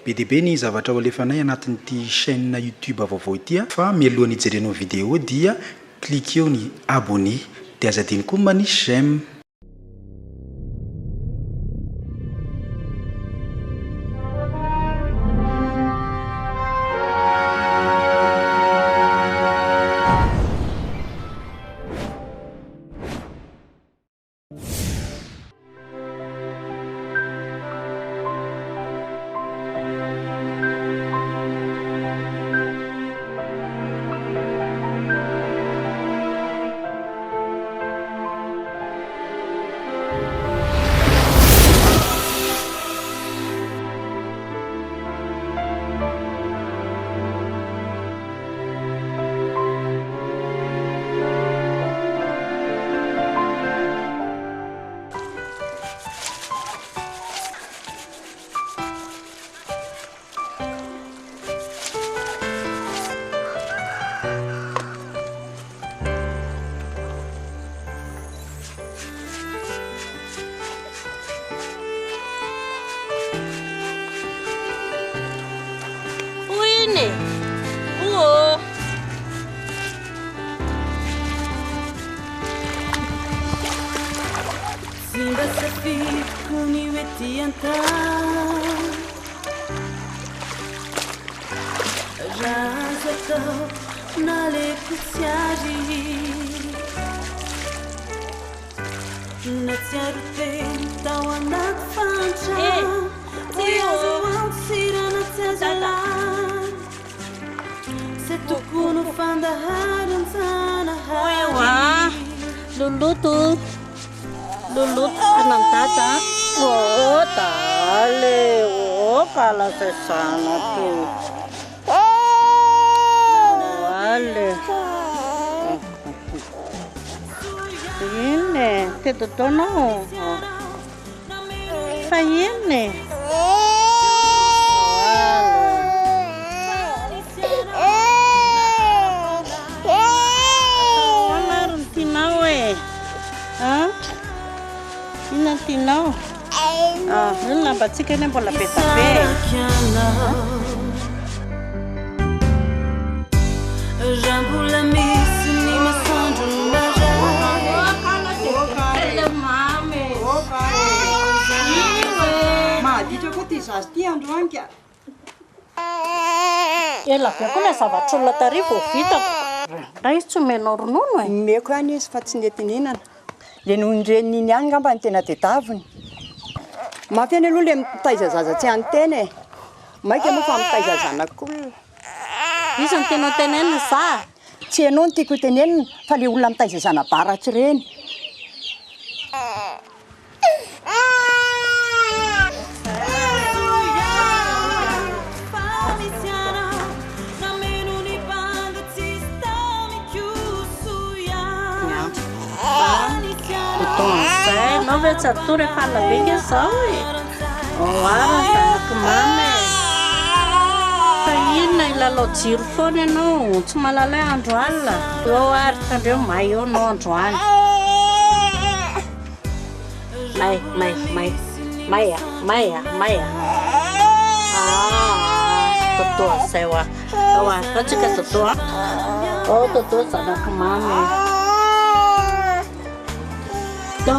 Be dia be ny zavatra ho alefanay anatin'ity chaîne YouTube vaovao ity fa mialohan'ny hijerenao vidéo dia cliqueo ny abonner dia aza adino koa ny manisy j'aime. Hoy iny e! Ô! Tsy mba safidiko ny ho ety an-tany Raha azo atao naleko tsy ary Natsiaro tena tao anaty fahantrana Tsy azo antsirana tsy azo alana Tsy tokony ho fandaharan-janahary Loloto Loloto anan'i dada Oh dale oh kala zay zanako Oh ale Inona e? Te dodo anao? Fa inona e? Ahoana ary ny tianao e? An? Inona ny tianao? Ah, io ny lambantsika anie mbola be dia be e. Mahaditra koa ity zaza ity androany ka. Ela be koa ilay zavatr'olona tary vao vitako. Raha izy tsy omenao ronono e. Nomeko ihany izy fa tsy nety nihinana. Le nonon-dreniny iny ihany ngamba no tena tedaviny. Mafy anie aloha le mitaiza zaza tsy an'ny-tena e. Maika moa fa mitaiza zanak'olona. Iza no tianao tenenina za? Tsy ianao no tiako hotenenina fa le olona mitaiza zana-baratsy ireny. Zay, anao ve tsy hatory efa alina be nge zao e. Oara ny zanak'i mama e. Fa inona hilalao jiro foana ianao, tsy mahalala hoe andro alina. Eo ary tandremo may eo anao androany. May, may, may. May a, may a, may a. Ah, Toto zay hoa. Ao a, ao tsika Toto a. Oh Toto zanak'i mama e. To.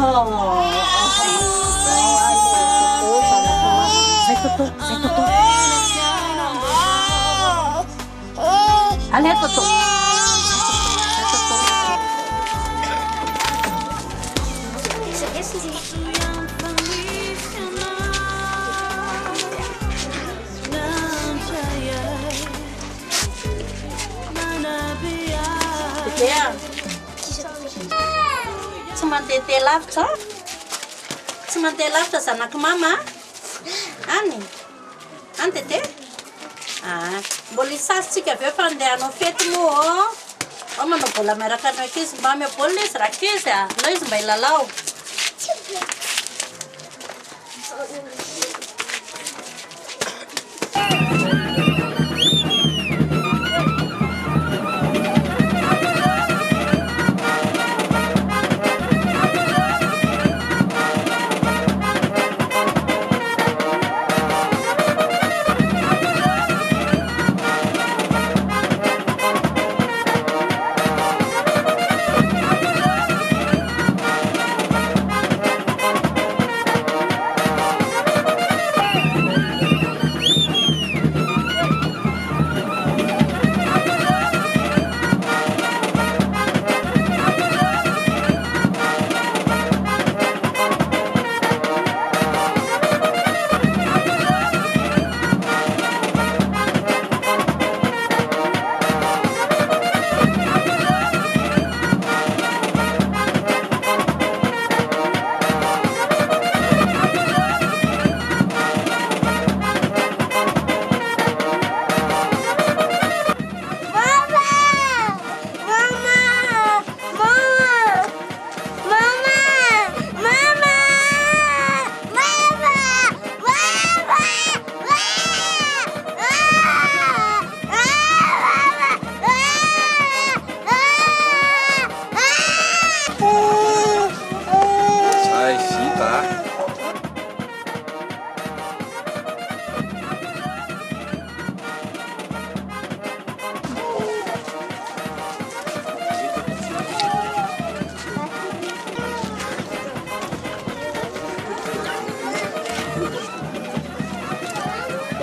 Zay Toto, zay Toto. Allez Toto. Bebe a. Tsy mandehandeha lavitra. Tsy mandeha lavitra zanak'i mama. Any. Any Tete? Ah, mbola hisazy tsika avy eo fa andeha hanao fety moa ô. Ao manao baolina miaraka amin'ny ankizy. Mba omeo baolina izy rankizy a. Aleo izy mba hilalao.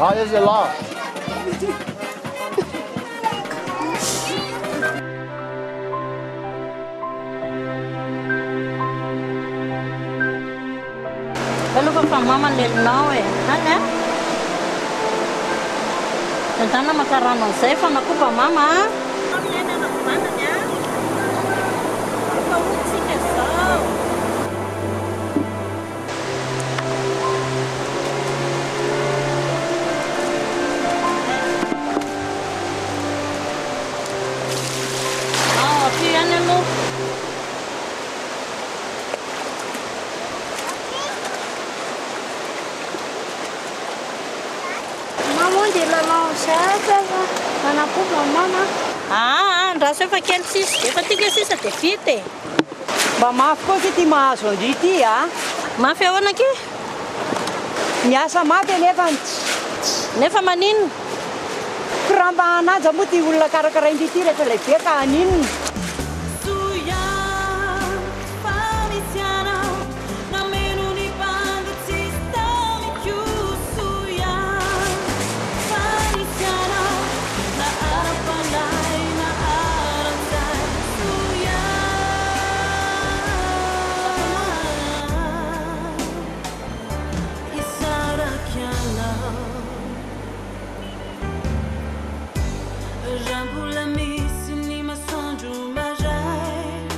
Aiza ialahy? Aloha fa mama ny lelinao e. Any a. Endana maka rano an'izay fa nakoba mama a. Efa hotsika izao. Ao, aty ihany aloha. Maman dia lalao zaka fa manakoba mama. Aa, andraso efa kely sisa. Efa tika sisa dia vita e. Mba mafy koa ity mahazo an-dry ity a. Mafy ahoana akia? Miasa mafy anefa ny Nefa maninona? Ko raha mba hanaja moa ity olona karakarain-dry ity rehefa lehibe ka haninona? Raha mbola misy ny masoandro maraina,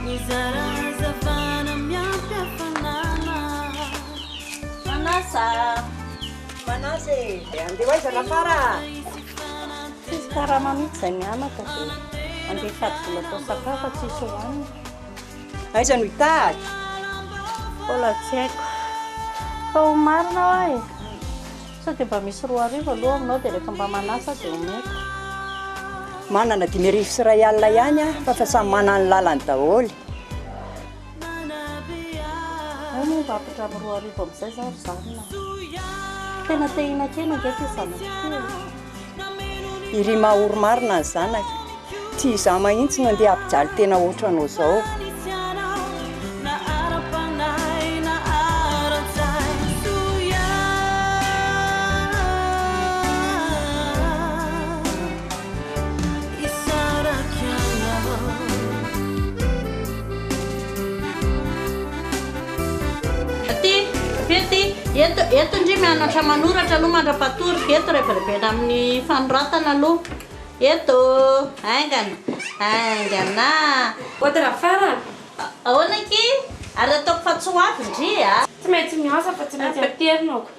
Mizara hazavana miampy hafanana. Manasa. Manasa e! Andeha ho aiza Rafara? Tsisy karama mihitsy izay mianaka dia andeha hitady vola atao sakafo fa tsisy hohanina. Aiza no hitady? Mbola tsy haiko. Fa ho marina hoa e! Sao dia mba misy 2000 aloha aminao dia rehefa mba manasa dia omeko. Manana 1005 ihany aho fa fa samy manana ny lalany daholo. Hay moa mba ampidramo 2000 amin'izay za ry zarina. Tena te hihinan-kena ange ity zanako ity e. Iry mahory marina ny zanaka. Tsy izaho mahintsy no andeha hampijaly tena ohatranao izao. Aty, avy aty, eto, eto ndry mianatra manoratra aloha mandra-patory, eto rebirebena amin'ny fanoratana aloha. Eto, haingana, haingana. Ody Rafara. Ahoana akia? Ary ataoko fa tsy ho avy ndry a. Tsy maintsy miasa fa tsy maintsy aterina ako.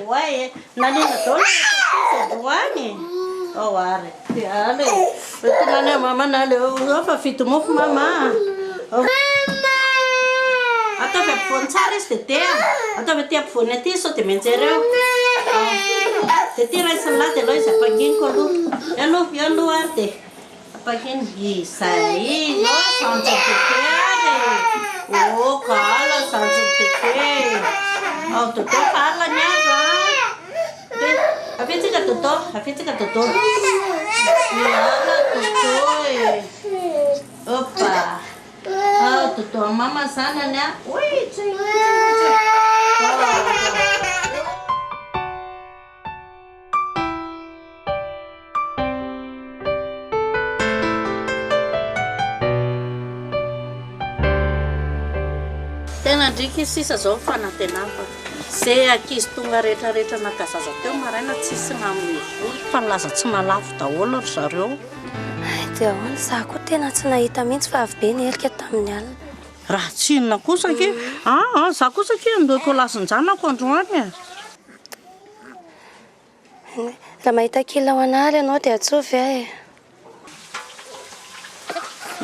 Oay e, naninona daholo ny ankizy androany? Ao ary, ale, tonany mama naleo, ao fa vita mofo mama. Ataovy ampovoany tsara izy Dede a. Ataovy aty ampovoany aty sao dia mianjera eo. Dia ty raisin'ny lahy dia aleo izy ampanginiko aloha. Eo aloha, eo aloha ary dia ampangino. Izay, eo zanjin'i Dede ary. Oh, kala zanjin'i Dede. Ao Dodo kala ny azy a. Avia tsika Dodo, avia tsika Dodo. Miala Dodo e. Opa. Ao Dodo mama zanany a. Oy, tsy tsy. Tena ndriky sisa zao fanantenana fa ze ankizy tonga rehetra rehetra naka zaza teo maraina tsisy nanome vola fa nilaza tsy mahalafo daholo ry zareo. Dia ahoana? Izaho koa tena tsy nahita mihitsy fa avy be ny helika tamin'ny alina. Raha tsy inona kosa ange, aa izaho kosa ange andeha kolasin-janako androany e. Raha mahita kila ho anà ary ianao dia atsovy aho e.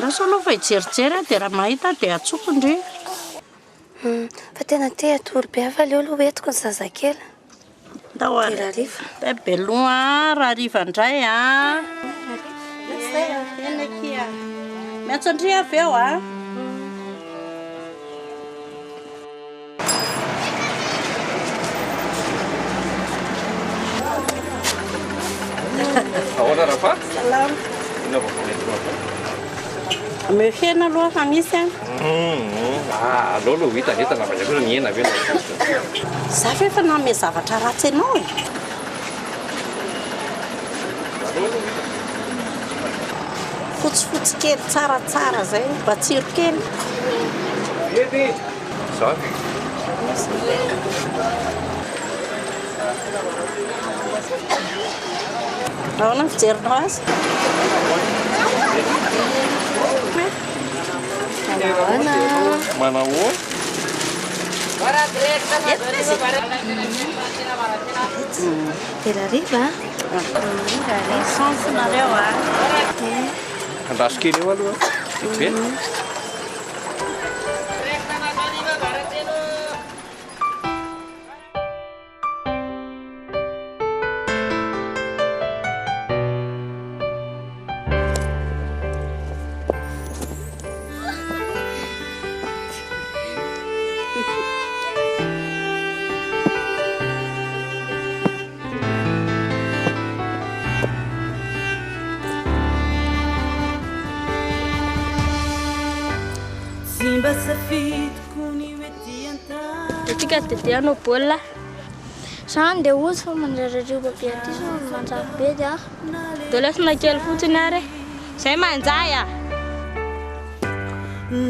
Lasa aloha fa hijerijery aho dia raha mahita aho dia atsoko ndry. Fa tena te hatory be aho fa aleo aloha hoentiko ny zazakely. Ndao ary. Dia rahariva. Dia beloha a, rahariva indray a. Eny akia. Miantso an-dry avy eo a. Ahoana Rafa? Salama. Inona vaovao nentinao avy any? Omeo hena aloha fa misy an. Ah, aleo aloha ho hita ny entana fa izay kosa ny hena ve no Za ve efa nanome zavatra ratsy anao e? Fotsifotsy kely tsaratsara zay, mba tsiro kely. Zany. Ahoana ny fijerinao azy? Manahoana? Manahoana? Telo arivo a? Chance nareo a. Andraso kely eo aloha. Vetivety. Tsy mba safidiko ny ho ety an-tany. Antsika Dédé hanao baolina. Za andeha hody fa mandrarariva be aty sao manjary be dia. Dia lesona kely fotsiny ary e. Zay manjay a!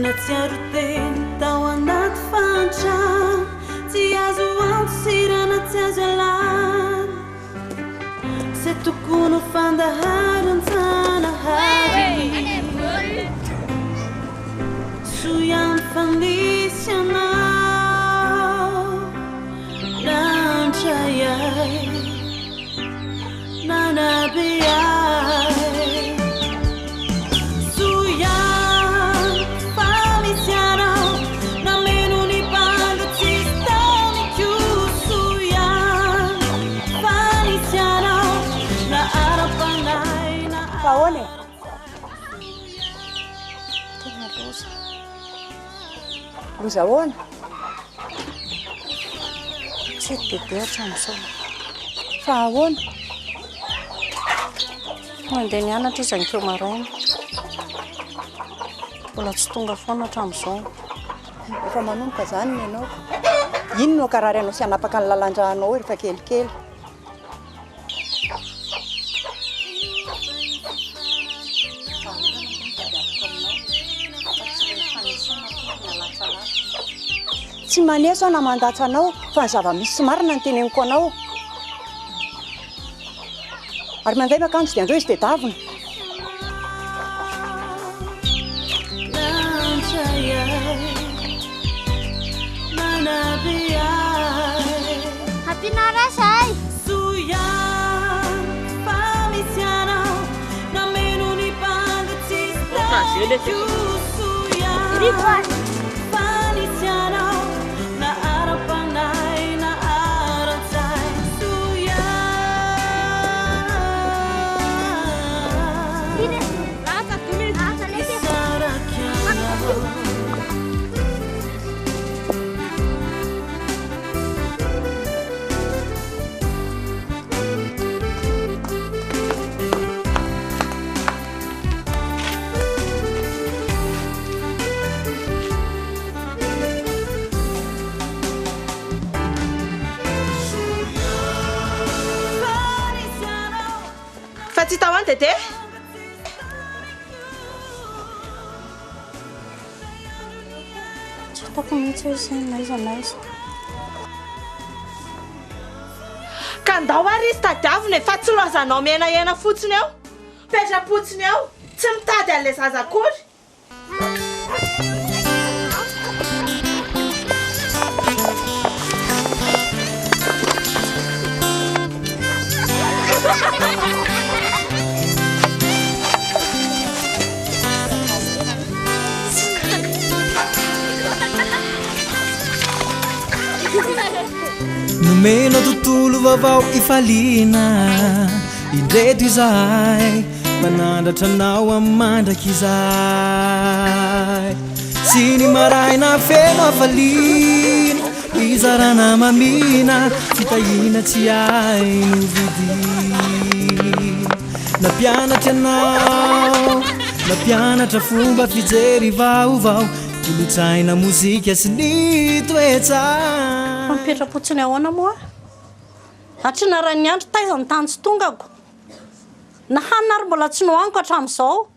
Natsiaro tena tao anaty fahantrana Tsy azo andosirana, tsy azo ialana Izay tokony ho fandaharan-janahary Soa ihany fa nisy anao Nandray ahy, nanabe ahy Soa ihany fa misy anao Nameno ny banga tsisy tamiko Soa ihany fa nisy anao Na ara-panahy na Fa ahoana e? Tena loza. Loza ahoana? Tsy hety bebe hatramin'izao. Fa ahoana? Nandeha nianatra izy ankeo maraina. Mbola tsy tonga foana hatramin'izao. Efa manomboka izany ny anao. Iny no hankarary anao sy hanapaka ny lalan-dranao rehefa kelikely. Tsy maneso aho na mandatsa anao fa ny zava-misy sy marina no teneniko anao. Ary mandeha miakanjo dia andreo izy dia davina. Ampianaro ahy zahay. Fa tsy hita ho any Dédé? Tsy hitako mihitsy hoe izy na aiza na aiza. Ka ndao ary izy tadiavina e, fa tsy laozanao mihenahena fotsiny eo. Mipetra-potsiny eo, tsy mitady an'ilay zaza akory. Nomenao tontolo vaovao ifaliana Indreto izahay manandratra anao amin'ny mandrakizay Sy ny maraina feno hafaliana Izarana mamina fitahiana tsy hay novidiana Nampianatra anao. Nampianatra fomba fijery vaovao, kolontsaina, mozika sy ny toe-tsaina. Fa mipetra-potsiny ahoana moa? Hatry ny narain'ny andro taiza ny tany tsy tongako? Na hanina ary mbola tsy nohaniko hatramin'izao.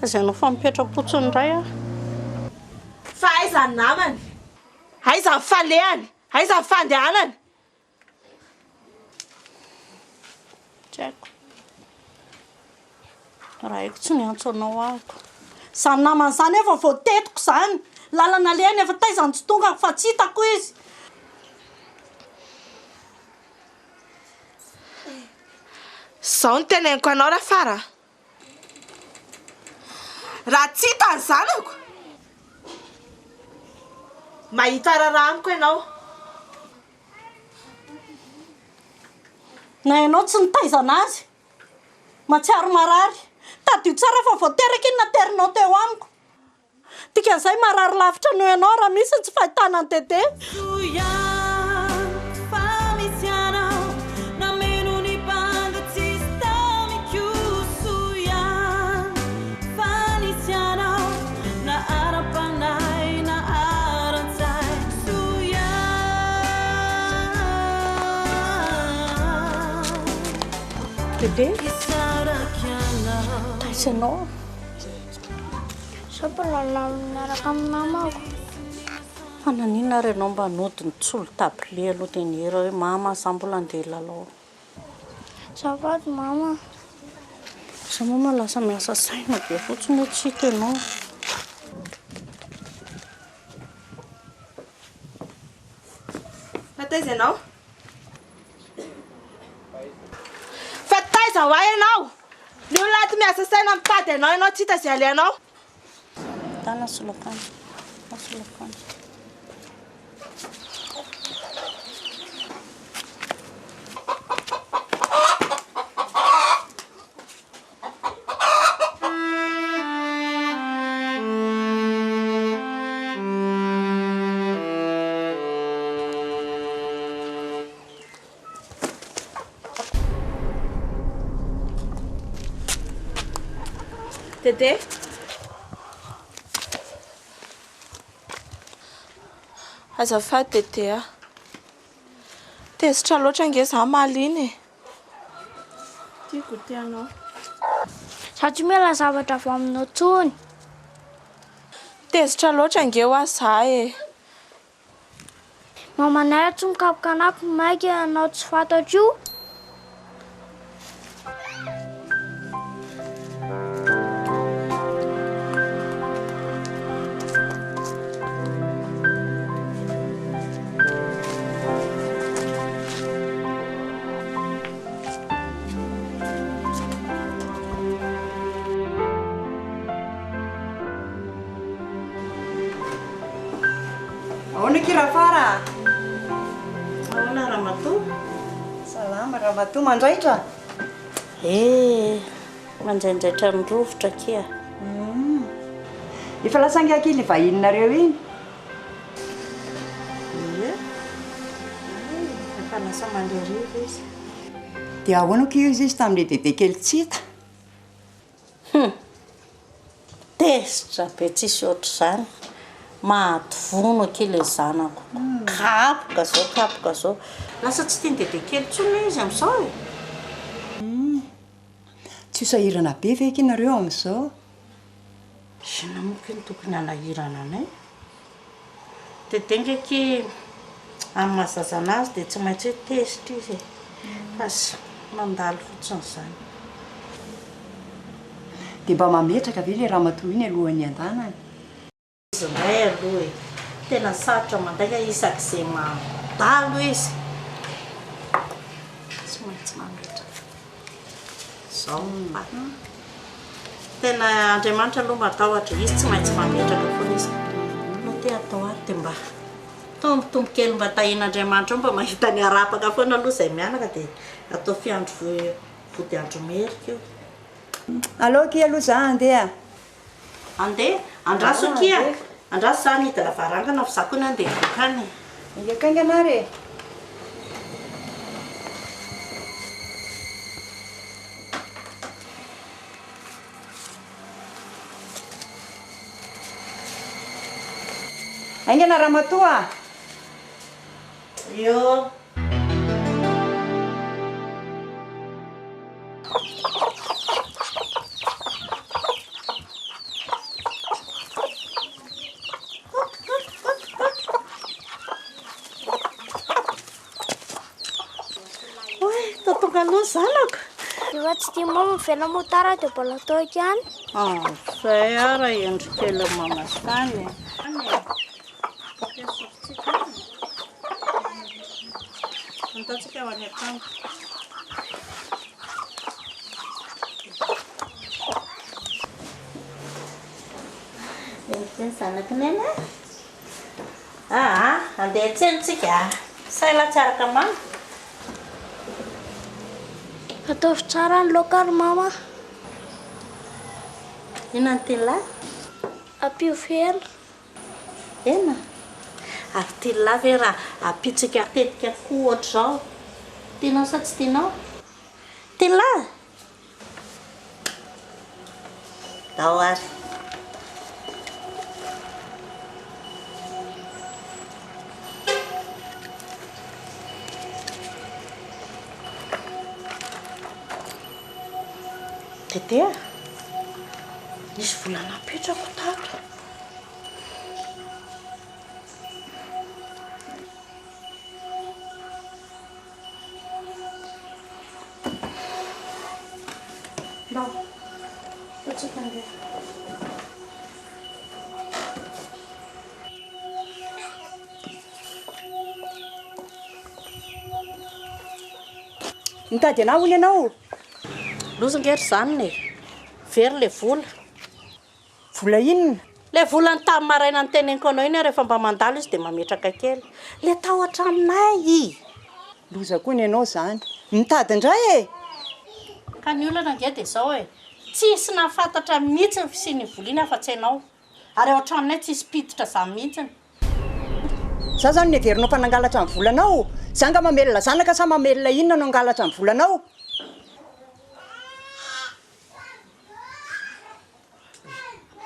Aiza ianao fa mipetra-potsiny indray aho. Fa aiza ny namany? Aiza ny falehany? Aiza ny fandehanany? Tsy haiko. Raha haiko tsy niantso anao ahako. Izany namana izany efa voatetiko izany. Lalana alehany efa taiza no tsy tongako fa tsy hitako izy. Izao no teneniko anao Rafara a! Raha tsy hita ny zanako, mahita raharaha amiko ianao. Na ianao tsy nitaiza anazy. Mahatsiaro marary. Tadidio tsara fa vao teraka iny naterinao teo amiko. Dikan'izay marary lavitra noho ianao raha misy ny tsy fahitana an'i Dédé. Dédé, taiza ianao? Za mpilalao miaraka amin'ny namako. Fa naninona ary ianao mba nody nitsolo tablier aloha dia nihira hoe mama za mbola andeha hilalao. Azafady mama. Za mama lasa miasa saina be fotsiny hoe tsy hita ianao. Fa taiza ianao? Fa taiza ho ahy ianao? Ny olona ato miasa saina mitady anao ianao tsy hita izay alehanao. Tana solokanjo. Solokanjo. Dédé. Azafady Dédé a. Tezitra loatra ange za omaly iny e. Ity goûter anao. Za tsy mila zavatra avy aminao tsony. Tezitra loatra ange hoa za e. Mamanay tsy mikapoka anah ko maika ianao tsy fantatro io. Ahoana akia Rafara a? Ahoana ramatoa? Salama ramatoa, mandraitra? Eh, mandraindraitra ny rovitra akia. Hum. Efa lasa angaha akia ilay vahininareo iny? Ie. Efa lasa mandeha hariva izy. Dia ahoana akia hozy izy tamin'ilay bebe kely tsy hita? Hum. Tezitra be tsisy ohatr'izany. Maty vono akia ilay zanako. Kapoka zao kapoka zao. Lasa tsy tian'i bebe kely intsony ilay izy amin'izao e. Hum. Tsy ho sahirana be ve akia nareo amin'izao? Inona moa kay no tokony hanahirana anay? Dia dinga akia amin'ny maha zaza anazy dia tsy maintsy hoe tezitra izy e! Fa mandalo fotsiny izany. Dia mba mametraka ve ilay ramatoa iny alohan'ny handanany? Izy indray aloha e! Tena sarotra mandainga isak'izay mandalo izy. Tsy maintsy mametraka. Zao no marina. Tena Andriamanitra aloha matahotra, izy tsy maintsy mametraka foana izy. No te hatao ary dia mba tombotombo kely mba tahian'Andriamanitra eo mba mahita ny harapaka foana aloha izay mianaka dia atao fiandry vody andro merika io. Aleo akia aloha za handeha. Andeha? Andraso akia! Andraso za hanidy lavarangana fa za koa anie andeha hivoaka any e. Haingankaingana ary e! Haingana ramatoa a! Io. Oay, toa tonga aloha zanako. Efa tsy tia mama mivela motard dia mbola atao ihany. Ah, zay ara endry kely mama zany e. Antaontsika ho any an-trano. Endry zanak'i Neny a. Aa, andeha hiantsena tsika a. Sa ialahy tsy araka mama? Ataovy tsara ny laoka ry mama a. Inona no tian'lah? Ampio hena. Hena? Ary tian'lah ve raha ampitsika tetika akoho ohatr'izao? Tianao sa tsy tianao? Tian'lah? Ndao ary. Dede a! Nisy vola napetrako tato. Ndao, ataontsika andeha. Mitady anah hono ianao? Loza ange ry zanona e! Very ilay vola. Vola inona? Ilay vola ny tamin'ny maraina noteneniko anao iny rehefa mba mandalo izy dia mametraka kely. Ilay tao an-tranonay! Loza koa ny anao izany. Mitady indray e! Ka ny olana ange dia izao e! Tsisy nahafantatra mihitsy ny fisian'iny vola iny afa-tsy ianao. Ary ao an-tranonay tsisy mpiditra izany mihitsy. Za zany no heverinao fa nangalatra ny volanao? Za nga mamelona zanaka sa mamelona inona no hangalatra ny volanao?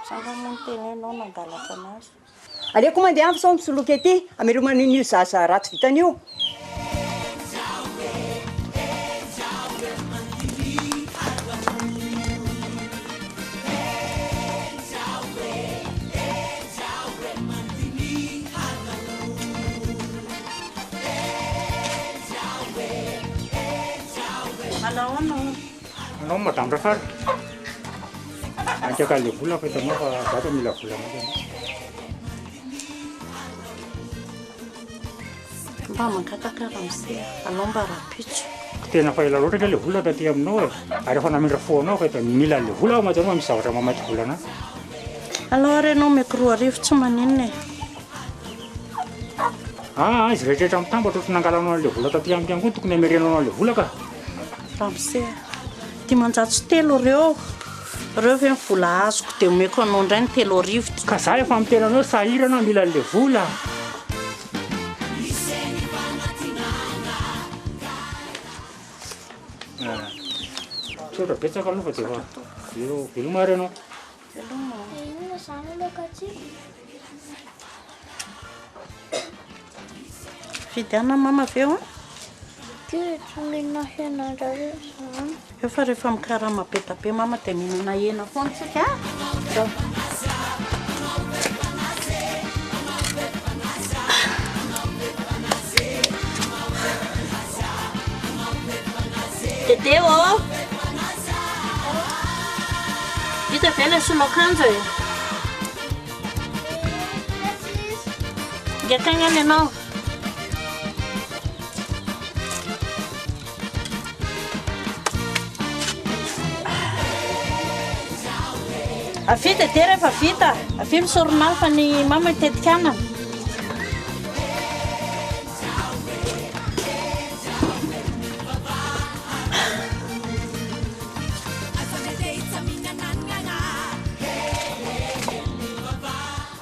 Za nga moa niteny hoe enao nangalatra anazy? Aleoko mandeha any fa sao misoloky aty, amelomana an'io zaza ratsy vitana io. Anao madame Rafara. Antiaka le vola fa hitanao fa za to mila vola mihitsy anao. Mba mangataka ramose alao mba rahampitso. Tena fa ela loatra kay le vola taty aminao e. Ary efa namindra fo anao ka mila le vola aho mantsy anao misy zavatra mamatsy vola anah. Alao ary ianao omeko 2000 tsy maninona e. Aa izy rehetra rehetra mitambatra ohatry nangalanao an'le vola taty amiko ihany koa tokony hamerenanao an'le vola ka. Ramose a, 503 ireo, ireo ve ny vola azoko dia omeko anao indray ny 3000. Ka za efa miteny anao sahirana mila an'le vola. Misaotra betsaka aloha fa dia efa veloma ary ianao. Veloma. Dia inona izany aloha katsika? Fidianana mama avy eo an. Dia tsy mihinana hena indray izany. Eo fa rehefa mikarama be da be mama dia mihinana hena foana tsika a. Zao. Dede ô! Vita ve ilay soloakanjo e? Ngiakagny any ianao. Avia Dede rehefa vita. Avia misorona fa ny mama hitetika anana.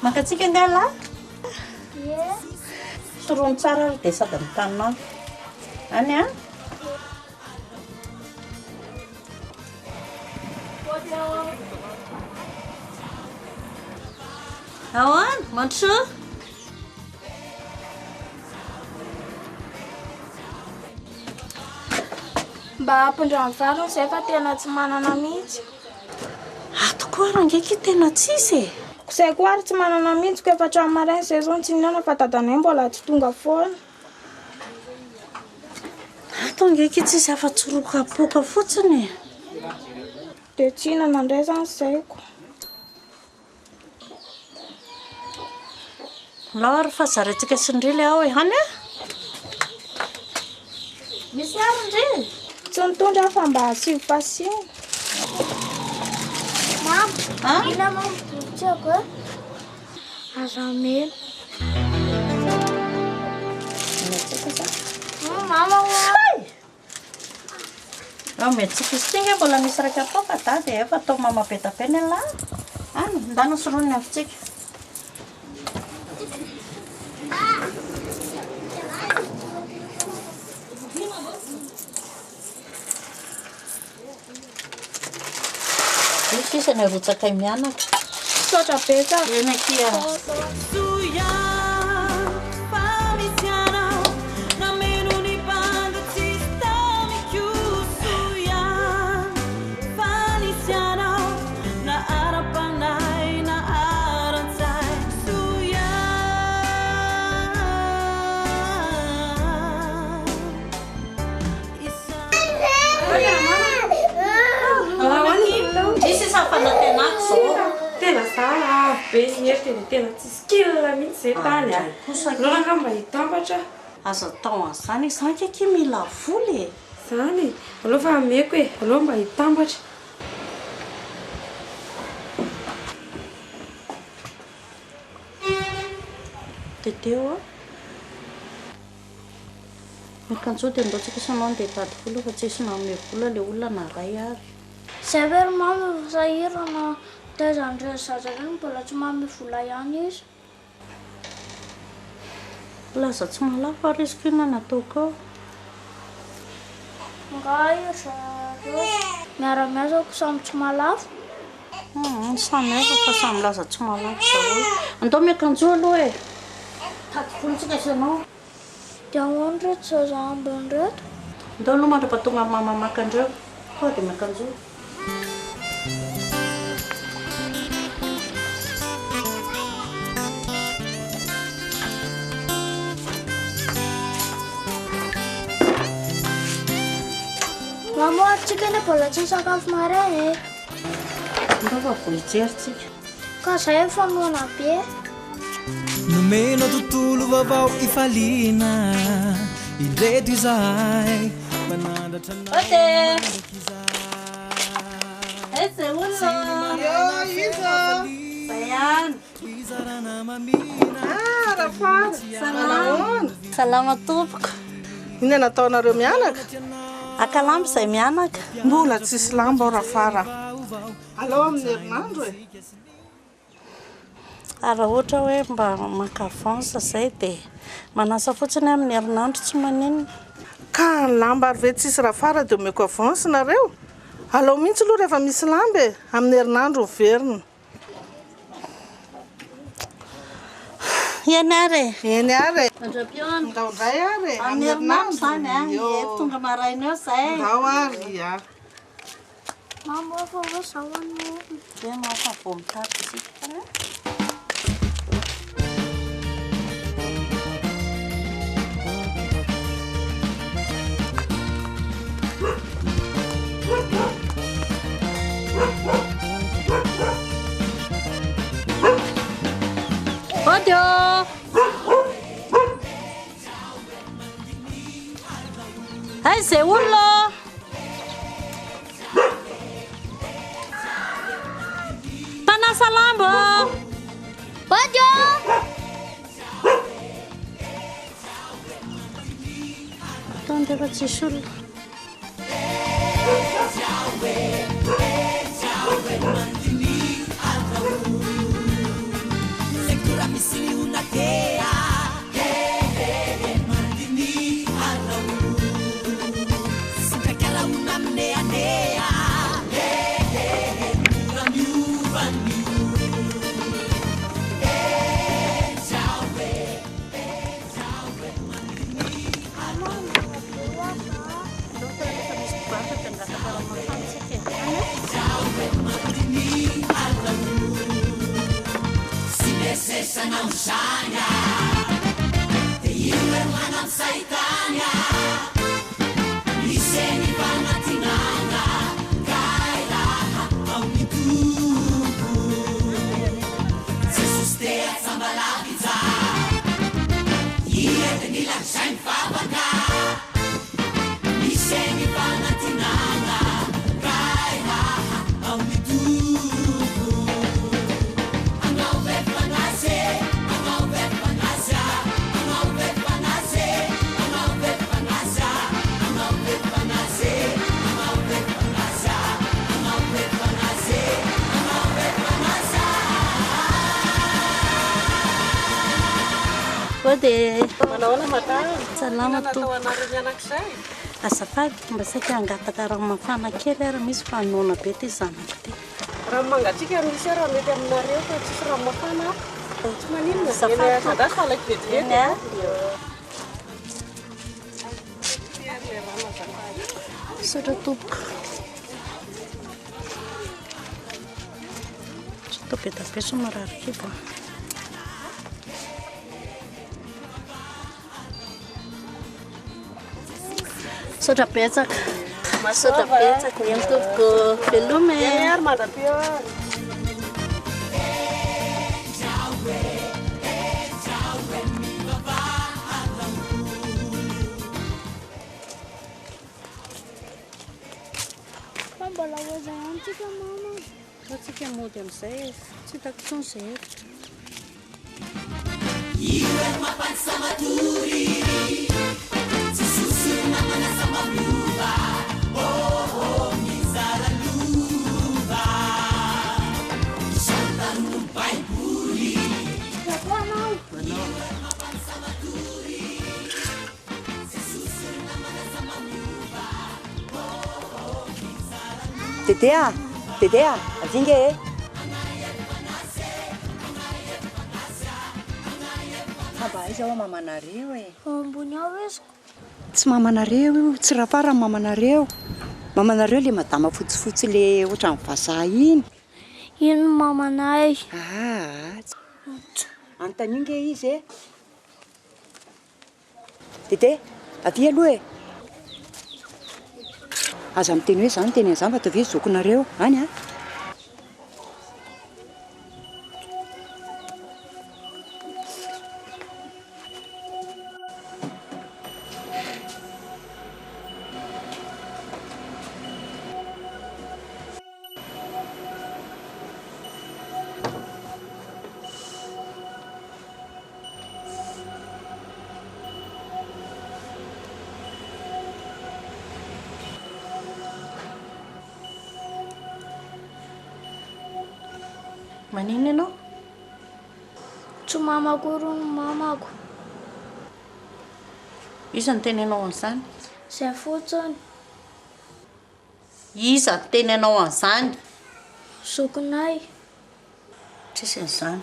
Mangatsiaka angaha lahy? Ie. Sorohiny tsara ary dia sady mitanina any. Any an? Ahoana? Mandrosoa? Mba ampindrano vary hono izay fa tena tsy manana mihitsy. Ato koa ary ange ki tena tsisy e! Ko izay koa ary tsy manana mihitsy ko efa hatramin'ny maraina izay izao no tsy nihinana fa dadanay mbola tsy tonga foana. Ato ange ki tsisy afa-tsy roa kapoaka fotsiny e! Dia tsy hihinana indray izany izay ko. Alao ary fa zaraintsika sy ndry le ao e, any a! Misy ary ndry? Tsy nitondra aho fa mba asio fasiana. Mama, inona moa ny bokintsika e? Aza omena. Mama hoa. Raha omentsika izy ity ange mbola misy iraika kapoaka dada e, efa atao mama be da be ny an'lah. Any, ndana sorohiny ny afontsika. Io sisa ny arotsakay mianaka. Misaotra betsaka. Eny akia. Misy isan'ny fanantenako izao. Tena za avo be ny hery dia tena tsisy kil mihitsy zay tany a. Aleo rangaha mba hitambatra. Aza atao an'izany e, za ange akia mila vola e. Zany e, aleo fa ameko e, aleo mba hitambatra. Teteo a. Miakanjoa dia ndao tsika isanao andeha hitady vola fa tsisy nanome vola le olona na ray ary. Zay ve ry mama efa sahirana mitaiza an'ireny zaza ireny mbola tsy manome vola ihany izy. Milaza tsy mahalafo ary izy ko inona no ataoko eo. Nga ry zareo miara-miasa ko samy tsy mahalafo? Humm samy hafa fa samy milaza tsy mahalafo daholo. Andao miakanjoa aloha e! Tady vola tsika sy ianao. Dia ahoana ireto zaza ambiny ireto? Andao aloha mandra-pahatonga an'i mama maka andreo. Tonga dia miakanjoa. Mama, ary tsika anie mbola tsy nisakafo maraina e! Ndao fa vao hijery tsika. Ka zay efa noana be. Nomenao tontolo vaovao ifaliana Indreto izahay manandratra anao mandrakizay Aiza olona? Eo iza? Zay ihany. Ah, Rafara, manahoana? Salama tompoko. Inona nataonareo mianaka? Haka lamba izay mianaka. Mbola tsisy lamba ao Rafara. Alao amin'ny herinandro e. Ary raha ohatra hoe mba maka avance izay dia manasa fotsiny aho amin'ny herinandro tsy maninona. Ka ny lamba ary ve tsisy Rafara dia omeko avance nareo? Alao mihitsy aloha rehefa misy lamba e, amin'ny herinandro miverina. Eny ary e. Eny ary e. Mandra-pihaona. Ndao indray ary e. Amin'ny herinandro izany a. Ie, tonga maraina eo izay. Ndao ary a. Mama fa hoe zao anie. Dia mama vao mitady isika. Ody ô! Aiza izay olona ô? Mpanasa lamba ô! Ody ô! Ataony rehefa tsisy olona. Ode. Manao ahoana madame? Salama Inona natao tompoko. anareo mianakizay? Azafady, mba saika hangataka rano mafana kely ary misy fa noana be ty zanako ty. Rano mangatsiaka misy eo raha mety aminareo fa tsisy rano mafana. Tsy maninona. Azafady Eny tompoko. andraso fa alaiko vetivety. Eny a. Misaotra tompoko. Tsy atao be dia be sao marary kibo a. Misaotra betsaka. Misaotra betsaka. Eny tompoko. Veloma e. Eny ary mandra-peo ary. Fa mbola ho aiza ihany tsika mama? Fa tsika mody amin'izay e. Tsy hitako intsony izay hevitra. Dede a! Dede a! Avia nge e! Fa mba aiza hoa mamanareo e? Ao ambony ao izy ko. Tsy mamanareo io, tsy Rafara ny mamanareo. Mamanareo le madama fotsifotsy le ohatran'ny vazaha iny. Iny no mamanay. Aa! Anontanio nge izy e! Dede, avia aloha e! Aza miteny hoe izaho niteny an'izany fa ataovy hoe zokinareo any an! Maninona ianao? Tsy mamako hono ny mamako. Iza no niteny anao an'izany? Izay fotsiny. Iza no niteny anao an'izany? Zokinay. Tsisy an'izany.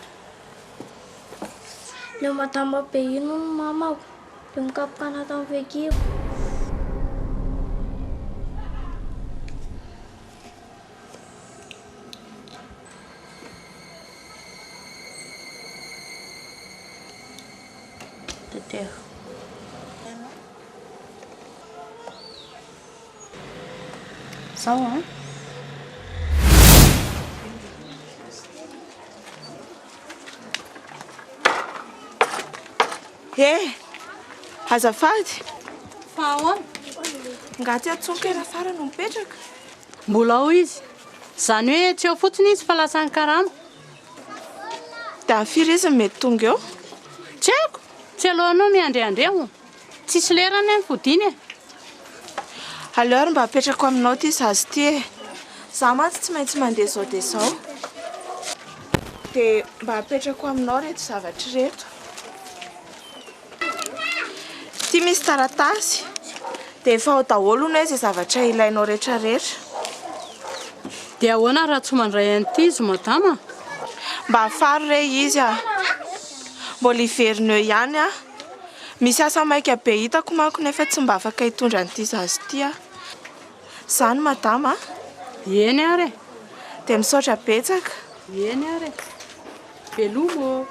Le madama be iny hono ny mamako. Le mikapoka anah tamin'ny fehikibo. Tetero. Zao an. Eh! Azafady. Fa ahoana? Nga tsy atsofoka i Rafara no mipetraka? Mbola ao izy. Izany hoe tsy eo fotsiny izy fa lasa nikarama. Dia amin'ny firy izy no mety tonga eo? Tsy haiko! Tsy alohanao miandriandria hono. Tsisy lera anie ny fodiany e! Aleo ary mba apetrako aminao ity zaza ity e! Izaho mantsy tsy maintsy mandeha izao dia izao. Dia mba apetrako aminao ireto zavatra ireto. Ity misy taratasy. Dia efa ao daholo hono hoe izay zavatra ilainao rehetra rehetra. Dia ahoana raha tsy mandray an'ity izy madama? Mba hafaro re izy a! Mbola hiverina eo ihany aho. Misy asa maika be hitako manko nefa tsy mba afaka hitondra an'ity zaza ity aho. Izany madama a! Eny ary e! Dia misaotra betsaka. Eny ary e! Veloma ô!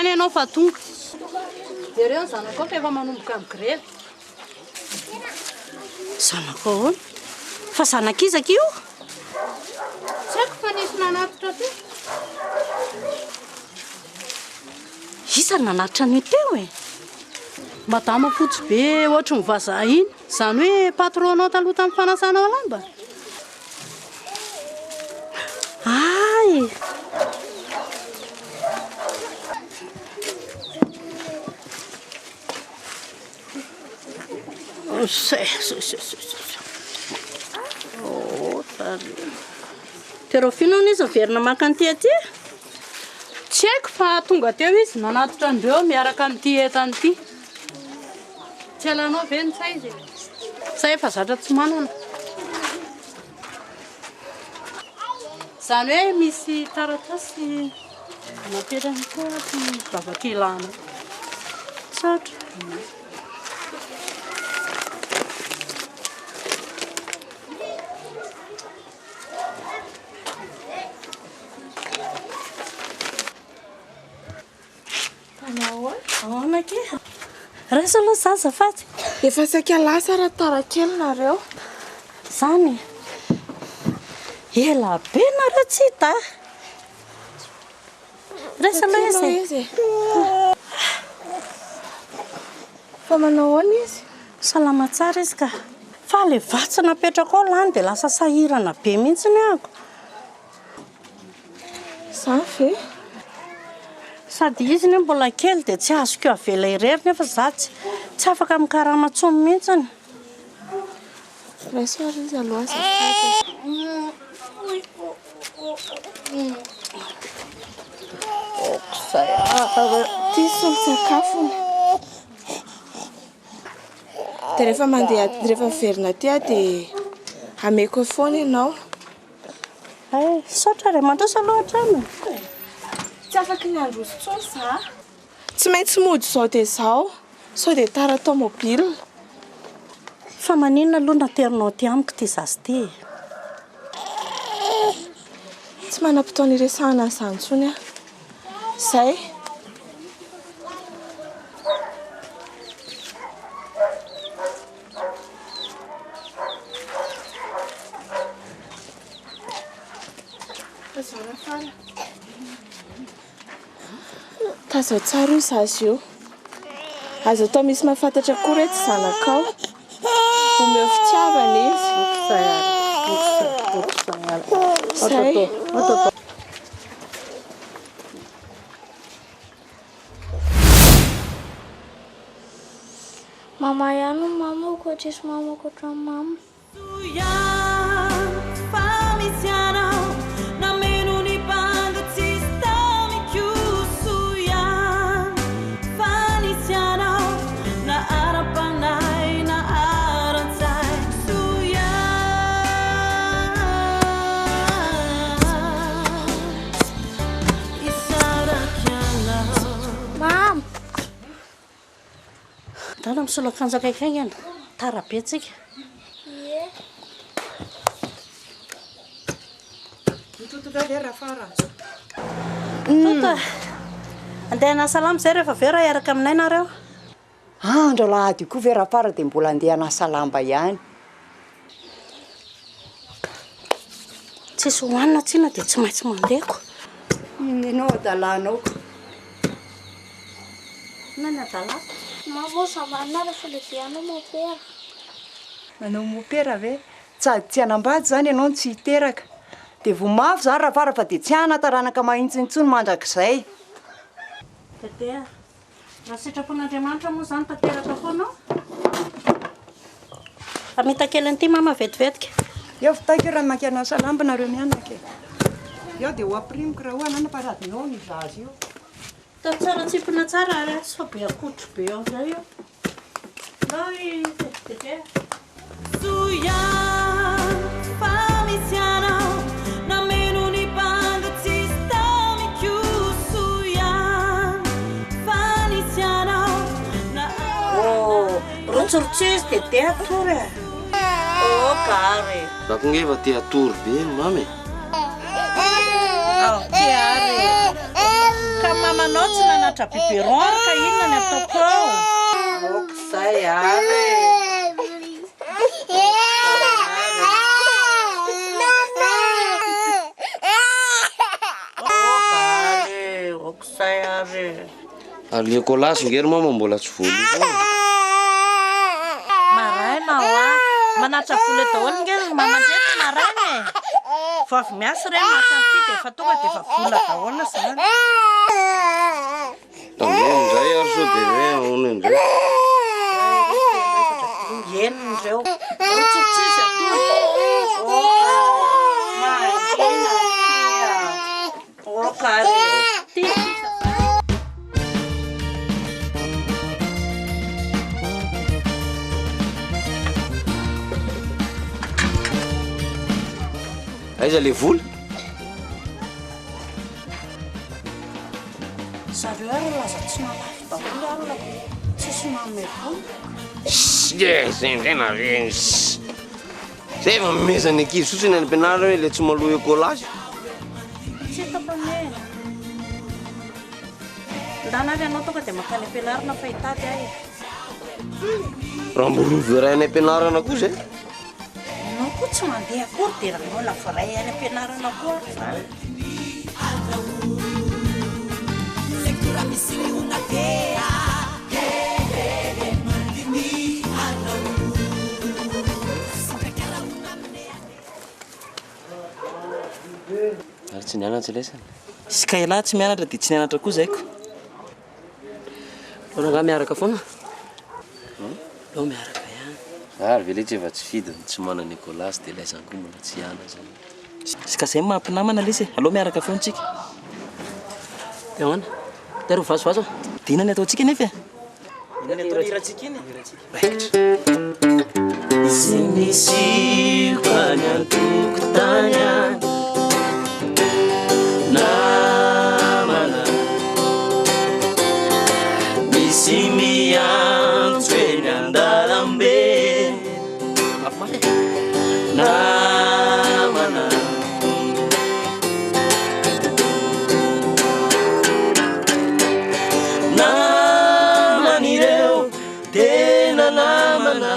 ihany ianao fa tonga. Jereo ny zanakao fa efa manomboka migrevy. Zanako ahoana? Fa zanak'iza akia io? Tsy haiko fa nisy nanatitra teo. Iza no nanatitra an'io teo e? Madama fotsy be ohatry ny vazaha iny. Izany hoe patron-nao taloha tamin'ny fanasanao lamba? Hay! Terofina hono izy miverina maka an'ity aty? Tsy haiko fa tonga teo izy nanatitra an'ireo miaraka amin'ity entana ity. Tsy halanao ve ny saizy e? Sa efa zatra tsy manana? Izany hoe misy taratasy napetrany koa aty zavatra ilana. Tsotra. Ahoana akia? Raiso aloha za azafady. Efa saika lasa raha tara kely nareo. Zany e. Ela be nareo tsy hita a. Raiso aloha izy e. Fa manao ahoana izy? Salama tsara izy ka. Fa le vatsy napetrako ao lany dia lasa sahirana be mihitsy ny ahako. Zany ve? Sady izy anie mbola kely dia tsy azoko avela irery nefa za tsy tsy afaka mikarama intsony mihitsiny. Raiso ary izy aloha azafady. Aok'izay ary. Ity solon-tsakafony. Dia rehefa mandeha rehefa miverina aty aho dia ameko eo foana ianao. Hay, misaotra re, mandroso aloha hatrany e. Tsy afaky ny handroso intsony za. Tsy maintsy mody izao dia izao, sao dia tara tomobile. Fa maninona aloha naterinao aty amiko ity zaza ity e? Tsy manam-potoana hiresahana an'izany intsony aho. Izay. Tazao tsara io zaza io. Aza atao misy mahafantatra akory hoe tsy zanakao. Omeo fitiavana izy. Zay. Mama ihany no mamako, tsisy mamako ohatran'i mama. Mama! Ndana misolo akanjo akaiky haingana, tara be tsika. Ie. Mitoto ve Rafara? Toto, andeha hanasa lamba izay rehefa avy eo raha hiaraka aminay nareo. Andro alahady io koa ve Rafara dia mbola andeha hanasa lamba ihany? Tsisy hohanina tsinona dia tsy maintsy mandeha ko. Inona ianao adalanao ko. Inona ny adalako? Mama vao sambarina rehefa lehibe hanao mopera. Manao mopera ve? Sady tsy hanambady izany ianao no tsy hiteraka. Dia voa mafy izany Rafara fa dia tsy hana taranaka mahitsy intsony mandrakizay. Dede a! Raha sitrapon'Andriamanitra moa izany tanteraka foana ao. Hamita kely an'ity mama vetivetika. Eo vitaiko io raha maka hanasa lamba nareo mianaka e. Eo dia ho ampirimiko raha ohana fa sady noana io zaza io. Atao tsara tsimpona tsara ary a, sao be akotry be ao indray io. Ndao i Dede a. Rotsirotsio izy dia dia atory e. Oh gare. Za koa nge efa te hatory be ry mama e. Ao, te ary e. Ka mama. Ianao tsy nanatra biberon ary ka inona ny ataoko ao? Aoka izay ary e! Aoka ary e! Aoka izay ary e! Ary le colas nge ry mama mbola tsy voaloa foana. Maraina hoa. Manatra vola daholo nge ry mama ndreto maraina e. Vao avy miasa re maka an'ity dia efa tonga dia efa vola daholo zany. Tandremo indray ary sao dia hoe ahoana indray. Enina ireo. Rotsorotsizy atory. Oka. Mangina akia. Oka ary. Ty sisa. Aiza le vola? Zareo ary laza tsy nalafo daholo alina ko tsisy manome vola. Shhh, zay indray nareo. Shhh. Zay vao mameza ny ankizy fotsiny any am-pianarana hoe ilay tsy maloha écolage. Tsy hitako anie e. Ndana ary ianao tonga dia mankany am-pianarana fa hitady aho e. Raha mbola ho voaray any am-pianarana koa zay. Ianao koa tsy mandeha akory dia raha mbola voaray any am-pianarana koa ary izany. Ary tsy nianatra lesany. Sy ka ialahy tsy mianatra dia tsy nianatra koa zaiko. Aleo rangahy miaraka foana. Aleo miaraka ihany. Ary ve letsy efa tsy fidiny, tsy manana écolage dia ilay zany koa mbola tsy hianatra. Sy ka zay no maha mpinamana lesy e, aleo miaraka foana tsika. Dia ahoana? Tero vazovazo a! Dia inona ny ataontsika nefa e? Inona ny atao hirantsika iny e? Raikitra. Tsy misy any an-tokotany any namana Misy miantso eny an-dalambe namana Naman'ireo tena namana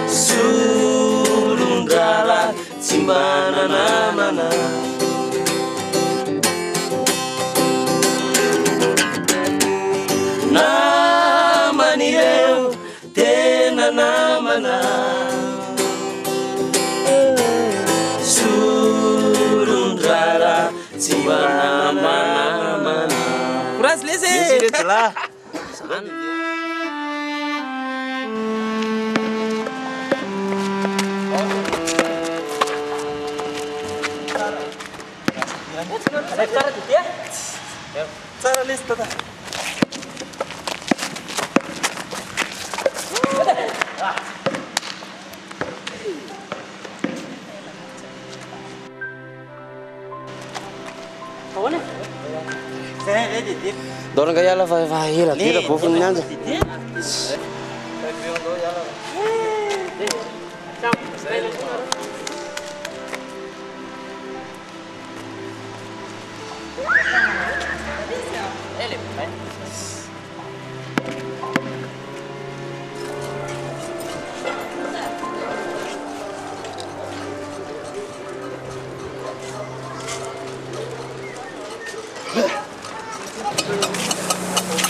Solon-drala tsy mba nanamana Naman'ireo tena namana Solon-drala tsy mba namana Courage lesy e! Merci reto lahy. Tsara lesy tata. Ahoana? Ndao rangahy hiala fa efa ela be rabofony nianja.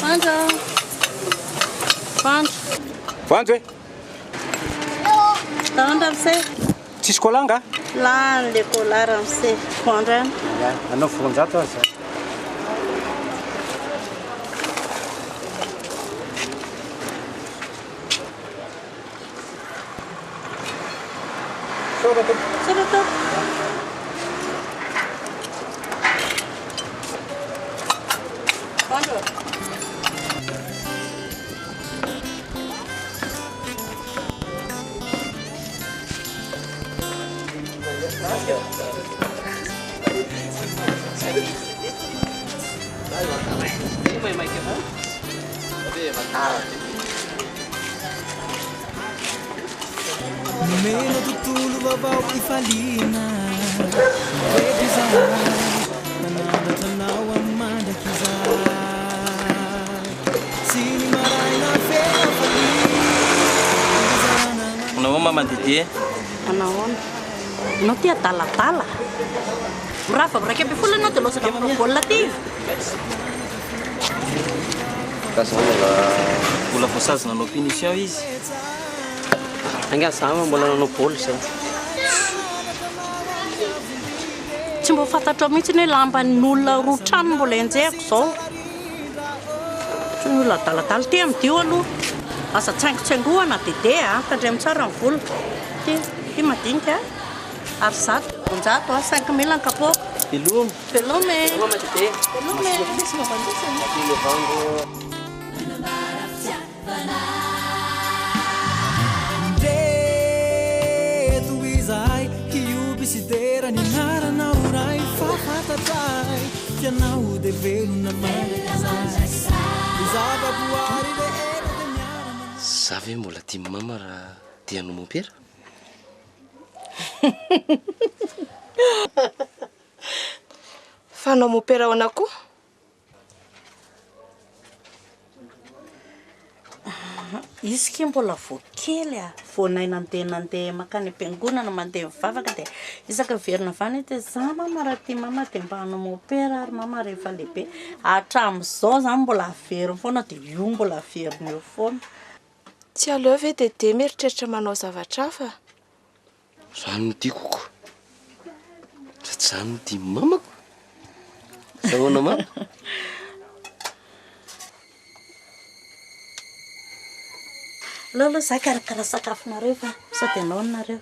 Voanjo. Voanjo. Voanjo e. Daholo ramose. Tsisy cola nga? Lany le cola ramose. Voanjo ihany. Anao 200 aza. Misaotra tompoko. Misaotra tompoko. Voanjo. Nomena tontolo vaovao ifaliana Ireto izahay. Manandratra anao amin'ny mandrakizay Sy ny maraina feno hafaliana Manao ahoana maman Dédé? Manao ahoana? Ianao ty adaladala. Mirava amin'ny 11 ianao dia lozana manao baolina aty. Ka za mbola mbola voasazy nanao punition izy. Anga za mbola nanao baolina zay. Tsy mba fantatrao mihitsy ny hoe lamban'olona roa trano mbola enjehiko izao. Tsy ny olona adaladala. Ity amidio aloha. Aza tsaingotsaingohana Dédé a. Tandremo tsara ny vola. Ity, ity madinika a. Ary 100, 200 a, 5000 ny kapoaka. Veloma. Veloma e. Veloma Dédé. Veloma e. Ndreto izahay hioby sy dera ny anaranao Ray fa fantatray f'ianao dia velona mandrakizay Ny zavaboary rehetra dia miara Za ve mbola tia mama raha te hanao mompera? Fa hanao mompera ahoana koa? Izy ki mbola vao kely a, vao nahay nandeha nandeha mankany am-piangonana, mandeha mivavaka dia isaka miverina avy any izy dia za mama raha tia mama dia mba hanao mompera ary mama rehefa lehibe. Hatramin'izao zany mbola averiny foana dia io mbola averiny eo foana. Tsy aleo ve Dédé mieritreritra manao zavatra hafa? Zany no tiako ko. Sady zany no tian'ny mamako. Sa ahoana mama? Aleo aloha za hikarakara sakafonareo fa sao dia noana nareo.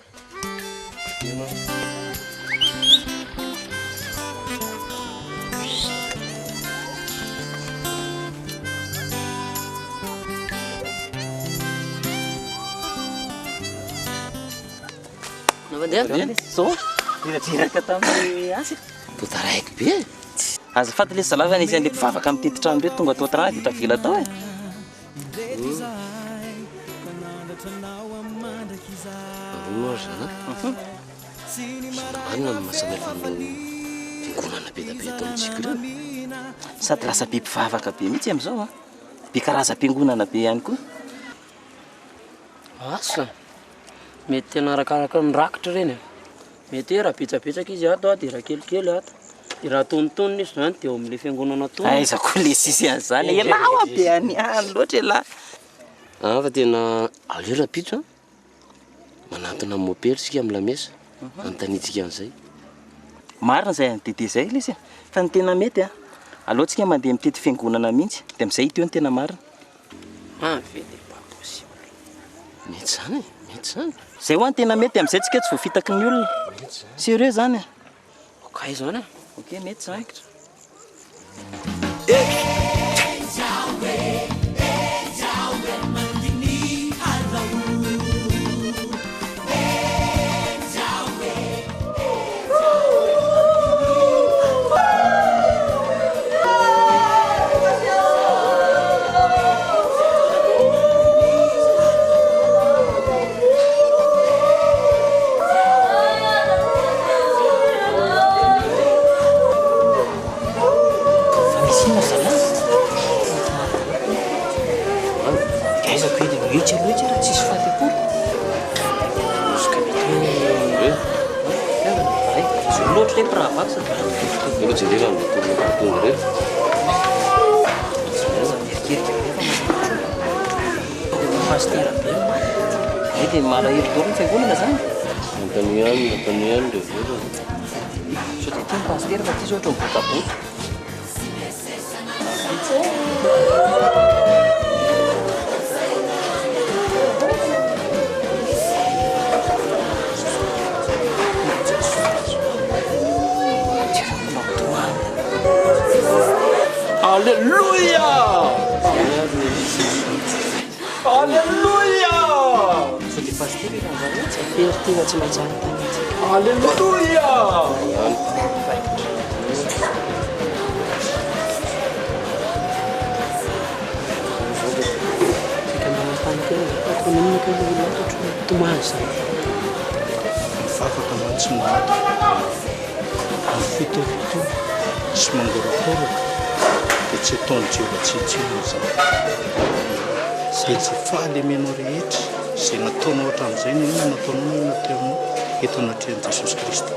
Zao, niradiraka tamin'ny asa. Toa taraiky be e. Azafady lesy zalahy fa nisy an'ilay mpivavaka mitety trano ireto tonga tao an-tanàna dia tavela tao e. Ahoana ary zanako? Inona marina no mahasamihafa an'ireo fiangonana be dia be eto amintsika ireo? Sady lasa be mpivavaka be mihitsy amin'izao an. Be karazam-piangonana be ihany koa. Asa! Mety tena arakaraka ny rakitra ireny e. Mety hoe raha betsabetsaka izy ato dia raha kelikely ato. Dia raha antonontonony izy izany dia eo amin'ilay fiangonana antonony. Aiza koa le sisy an'izany e. Elah hoa be any any loatra elah. Ah fa tena aleo rahampitso an, manantona an'i Mopera isika amin'ny lamesa, anontaniantsika an'izay. Marina izay an'i Dédé izay lesy e, fa ny tena mety an, aleo tsika mandeha mitety fiangonana mihitsy, dia amin'izay hita eo ny tena marina. Ah ve dia pas possible. Mety izany e, mety izany. Izay hoa ny tena mety, amin'izay tsika tsy voafitaky ny olona. Mety izany. Sérieux izany e. Ok izany e. Ok, mety izany. Fa misy inona zalahy? Aiza ko edy etsy aloha etsy raha tsisy faty akory. Ka mety hoe Ay, izy olona ohatry ny hoe mpirahavavy sady Aloha jerena ny tonga tonga ireto. Aza mierikerika be fa manao pasitera be maty. Ay dia malahelo daholo ny fiangonana zany. Anontaniana ihany, anontaniana ihany ireo vola. Sao dia ity ny pasitera fa ity zao ohatry ny botabota. Alléluia! Alléluia! Alléluia! Mivavaka mantsy no ato. Amin'ny fito eo. sy mangorakoraka dia tsy ataon'i Jehovah tsinontsinona izany. Dia tsy fahalemenao rehetra izay nataonao hatramin'izay na inona nataonao na inona teo aminao eto anatrehan'i Jesosy Kristy.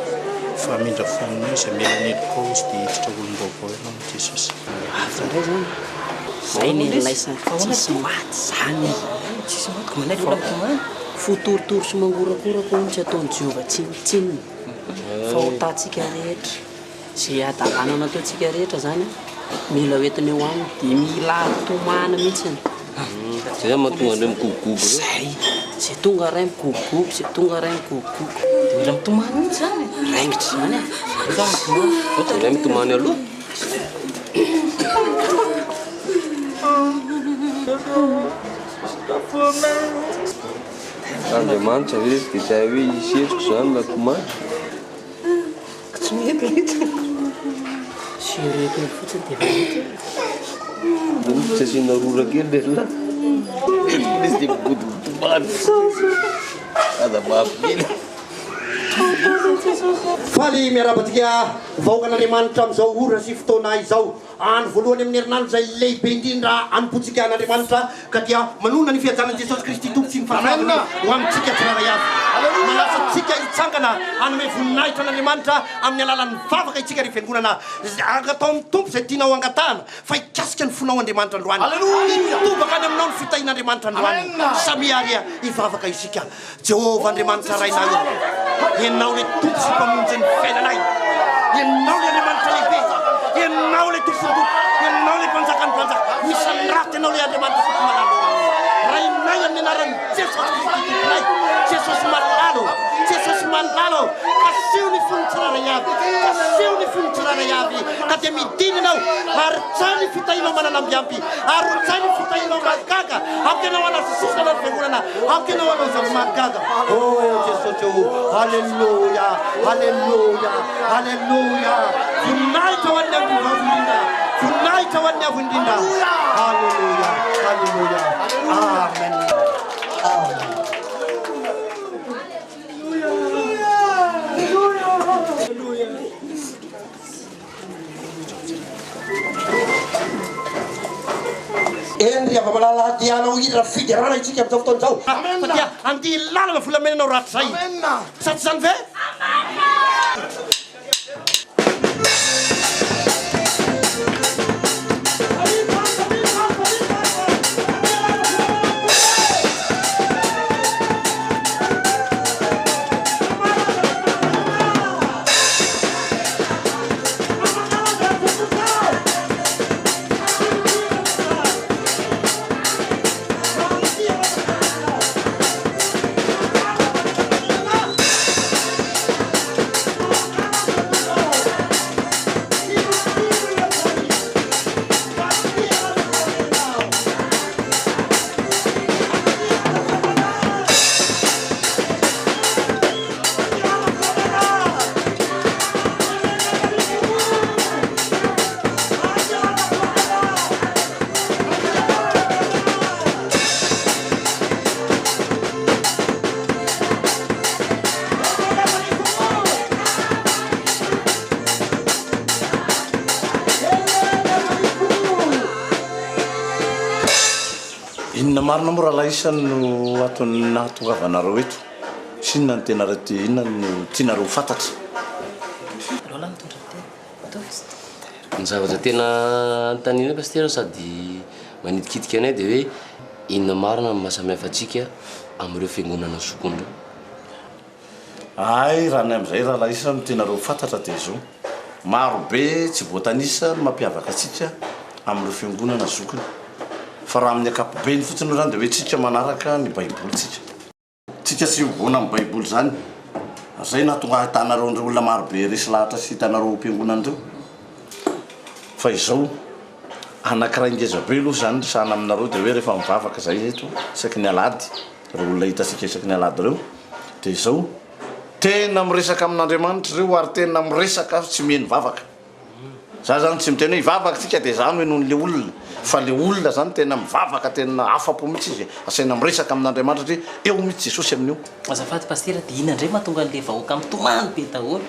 Fa hamindra fo aminao Izy, hamela ny helokao Izy dia hiditra ho olom-baovao ianao amin'i Jesosy. Hafa indray izany. Zay ny laisany tsisy maty zany. Tsisy maty ko manaiky olona mitomany. Fo torotoro sy mangorakoraka hono tsy ataon'i Jehovah tsinontsinona. Fahotantsika rehetra, izay hadalana nataontsika rehetra zany mila hoentina eo aminy dia mila tomany mihitsy. Zay zany mahatonga an'ireo migogogogo ireo. Zay, zay tonga ray migogogogo, zay tonga ray migogogogo. Dia mila mitomany mihitsy zany e. Raingitra zany e. Zay zany mitomany. Zay mitomany aloha. Andriamanitra ve dia tsy hay hoe hisy hetsiko izany na tomany? Tsy mety mihitsy. Sérieux kely fotsiny dia efa mety. Io tsy asiana rora kely le lahy. Izy dia migodogodomany. Aza mafy kely. Faly miarahaba antsika vahoakan'Andriamanitra amin'izao ora sy fotoana izao. Andro voalohany amin'ny herinandro izay lehibe indrindra hanompoantsika an'Andriamanitra ka dia manonona ny fiadanan'i Jesosy Kristy Tompo sy ny fahasoavany ho amintsika tsirairay avy. Manasa antsika hitsangana hanome voninahitra an'Andriamanitra amin'ny alalan'ny vavaka isika ry fiangonana. Angataho amin'ny Tompo izay tianao hangatahana fa hikasika ny fonao Andriamanitra androany. Hitobaka any aminao ny fitahian'Andriamanitra androany. Samia ary hivavaka isika. Jehovah Andriamanitra Rainay ô, Ianao ilay Tompo sy Mpamonjy ny fiainanay. Ianao ilay Andriamanitra lehibe. Ianao ilay Tompon'ny tompo. Ianao ilay Mpanjakan'ny mpanjaka. Misandrata Ianao ilay Andriamanitra Tompo malala ô. Rainay amin'ny anaran'i Jesosy Kristy Tomponay. Jesosy malala ô. Jesosy malala ô. Kasiho ny fon'ny tsirairay avy. Kasiho ny fon'ny tsirairay avy. Ka dia midina Ianao. Arotsay ny fitahianao manana ambiampy. Arotsay ny fitahianao mahagaga. Aoka Ianao hanasisisana ny fiangonana. Aoka ianao hanao zava-mahagaga. Oh Jesosy ô, Aleloia, Aleloia, Aleloia. Voninahitra ho an'ny Avo Indrindra. Voninahitra ho an'ny Avo Indrindra. Aleloia, Aleloia. Amen. Amen. Eny ry hava-malala dia hanao hira fiderana isika amin'izao fotoana izao fa dia handihy lalana volamena anao rahatrizay. Sa tsy izany ve? Inona marina moa rahalahy isany no antony nahatongavanareo eto? Sy inona no tena inona no tianareo ho fantatra? Ny zavatra tena anontanianay Pasitera sady manitikitika anay dia hoe inona marina no maha samihafa antsika amin'ireo fiangonana zokiny ireo? Hay raha ny amin'izay rahalahy isany no tianareo ho fantatra dia izao, maro be tsy voatanisa ny mampiavaka antsika amin'ireo fiangonana zokiny. Fa raha amin'ny ankapobeny fotsiny aloha izany dia hoe tsika manaraka ny baiboly tsika. Tsika tsy mivona amin'ny baiboly izany. Zay nahatonga ahitanareo an'ireo olona maro be resy lahatra sy hitanareo ao am-piangonana ireo. Fa izao, anankiray ngeza be aloha izany resahana aminareo dia hoe rehefa mivavaka izay eto isaky ny alahady, ireo olona hitantsika isaky ny alahady ireo, dia izao, tena miresaka amin'Andriamanitra ireo ary tena miresaka tsy miheno vavaka. Za zany tsy miteny hoe hivavaka tsika de za no henoin'le olona fa le olona zany tena mivavaka tena afapo mihitsy izy asaina miresaka amin'Andriamanitra satria eo mihitsy Jesosy amin'io. Azafady Pasitera dia inona indray mahatonga an'ilay vahoaka mitomany be daholo?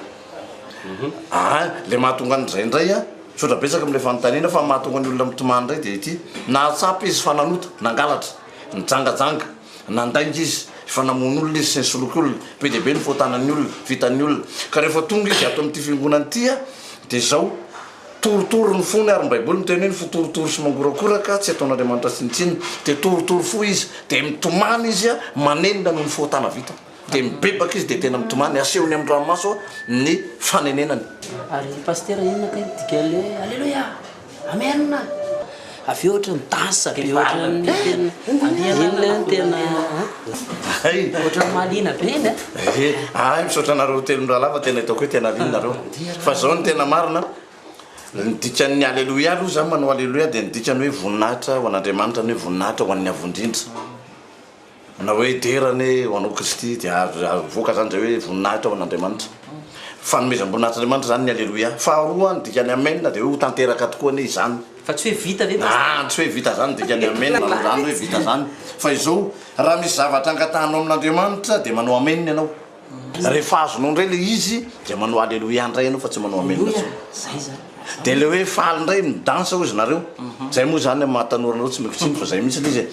Aa le mahatonga an'izay indray a. Misaotra betsaka amin'ilay fanontaniana fa mahatonga ny olona mitomany indray dia ity, nahatsapa izy fa nanota, nangalatra, nijangajanga, nandainga izy, efa namono olona izy sy nisoloky olona, be dia be ny fahotanan'ny olona, vitan'ny olona. Ka rehefa tonga izy ato amin'ity fiangonana ity dia izao, torotoro ny fony ary ny baiboly miteny hoe ny fo torotoro sy mangorakoraka tsy ataon'Andriamanitra tsinontsinona. Dia torotoro fo izy, dia mitomany izy manenina noho ny fahotana vitany. Dia mibebaka izy dia tena mitomany, asehony amin'ny ranomaso ny fanenenany. Ary Pasitera inona kay ny dikan'ilay hoe Aleloia! Amen! Avy eo ohatran'ny danse be ohatran'ny tena inona ny tena Hay! Ohatran'ny mahaliana be iny a! Ehe, hay misaotra anareo telo mirahalahy fa tena hitako hoe tena liana nareo. Fa zao ny tena marina, ny dikan'ny Aleloia aloha zany manao Aleloia dia ny dikany hoe voninahitra ho an'Andriamanitra ny hoe voninahitra ho an'ny Avo Indrindra. Na hoe dera anie ho anao Kristy dia avoaka zany zay hoe voninahitra ho an'Andriamanitra. Fanomezam-boninahitr'Andriamanitra zany ny Aleloia. Faharoa ny dikan'ny Amen dia hoe ho tanteraka tokoa anie izany. Fa tsy hoe vita ve Pasteur? Ah, tsy hoe vita zany ny dikan'ny Amen, manao zany hoe vita zany. Fa izao, raha misy zavatra angatahanao amin'Andriamanitra dia manao Amen ianao. Rehefa azonao indray ilay izy dia manao Aleloia indray ianao fa tsy manao Amen intsony. Zay zany. Dia ilay hoe faly indray mi-danse hozy nareo. Zay moa zany amin'ny maha tanora anareo tsy omeko tsiny fa zay mihitsy ilay izy e.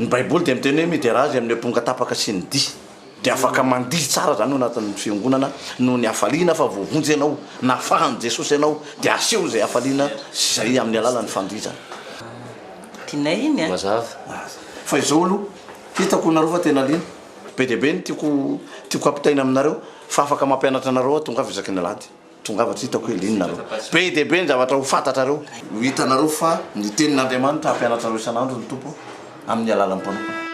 Ny baiboly dia miteny hoe midera azy amin'ny amponga tapaka sy ny dihy. Dia afaka mandihy tsara zany ao anatin'ny fiangonana noho ny hafaliana fa voavonjy ianao, nafahan'i Jesosy ianao dia aseho izay hafaliana sy izay amin'ny alalan'ny fandihizana. Tianay iny a. Mazava. Fa izao aloha, hitako nareo fa tena liana. Be dia be ny tiako tiako ampitaina aminareo fa afaka mampianatra anareo aho tongava isaky ny alahady. Tongava tsy hitako hoe liana nareo. Be dia be ny zavatra ho fantatrareo. Ho hitanareo fa ny tenin'Andriamanitra hampianatra anareo isan'andro ny Tompo amin'ny alalan'ny mpanompony.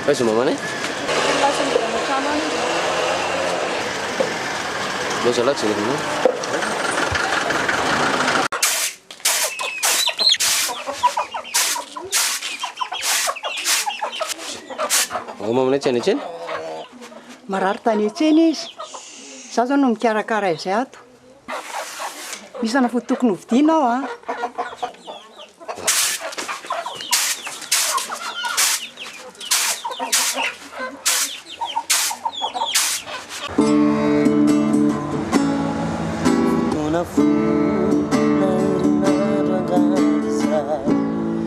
Aiza mamanay? Aleo zalahy jerena. Ao mamanay tsy any an-tsena? Marary tany an-tsena izy. Izaho izao no mikarakara azy ato. Misy fanafody tokony hovidiana ao an. Fotoana fohy na herinandro angamba izay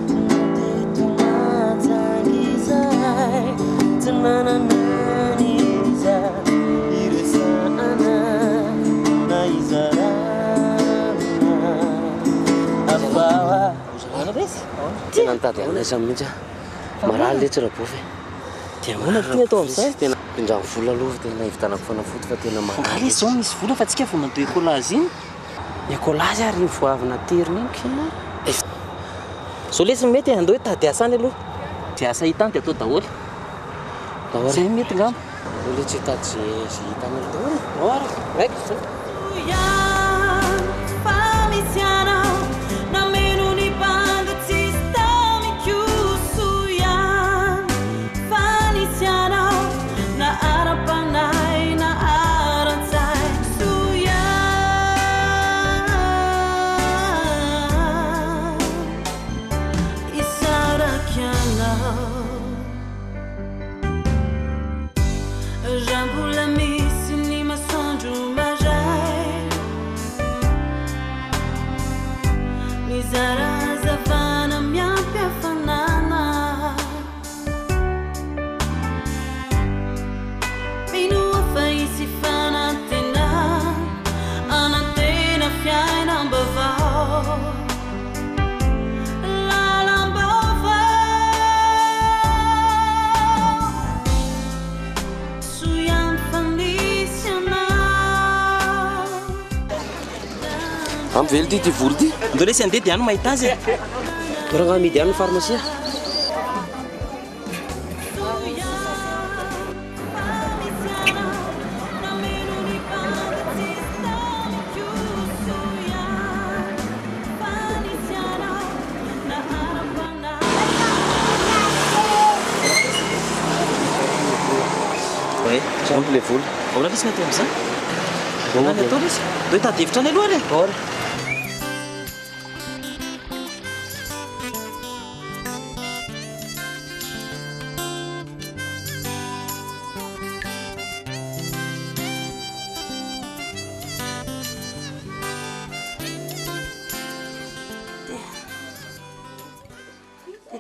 no teto Mahajanga izahay tsy nanana an'iza iresahana na izarana afaha. Tena nitady an'ilay mihitsy aho. Marary letsy Rabofy e. Dia ahoana ty atao amin'izay? Tena mpindrano vola aloha fa tena hividianako fanafody fa tena marary. Angaha lesy izao misy vola fa tsika vao nandoa écolage iny? Ny écolage ary iny vao avy naterina iny kay. Zao lesy ny mety e, andao hitady asa any aloha. Zay asa hita any dia atao daholo. Daholo. Zay mety ngamba. Andao letsy hitady zay zay hita any aloha. Daholo, ao ary, raikitra zay. Raha mbola misy ny masoandro maraina Mizara hazavana miampy hafanana Minoa fa hisy fanantenana Hanantena fiainam-baovao Lalam-baovao Soa ihany fa nisy anao. Ampy ve ity vola ity? Ndao lesy andeha dia any mahita azy e. Raha amidy any ny farmasia. Tsy ampy ilay vola. Ahoana lesy ny atao amin'izany? Ahoana ny atao lesy? Ndao hitady hevitra any aloha ary e!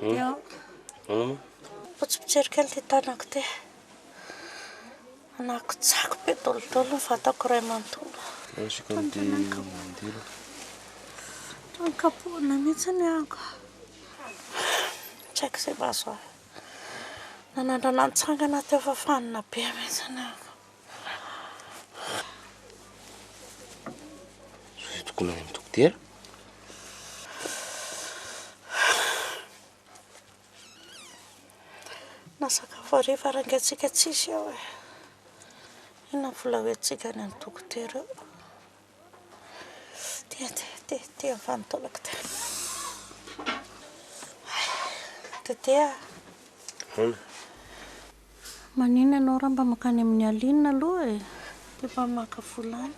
Teo. Ahoana moa? Potsipotsero kely ity tanako ity. Anakotsako be dolidoly ny vatako iray manontolo. Asiko an'ity mandilo. Toa nikapohina mihitsy ny ahako. Tsy haiko izay mahazo ahy. Nanandrana nitsangana teo fa fanina be mihitsy ny ahako. Sao dia tokony any amin'ny dokotera? Na sakafo hariva ary ange tsika tsisy eo e. Inona ny vola hoentintsika any amin'ny dokotera eo? Ty ty ty ty amin'ny vanin-taolako ty. Tete a. Ahoana? Maninona ianao raha mba mankany amin'i Aline aloha e? Dia mba maka vola any.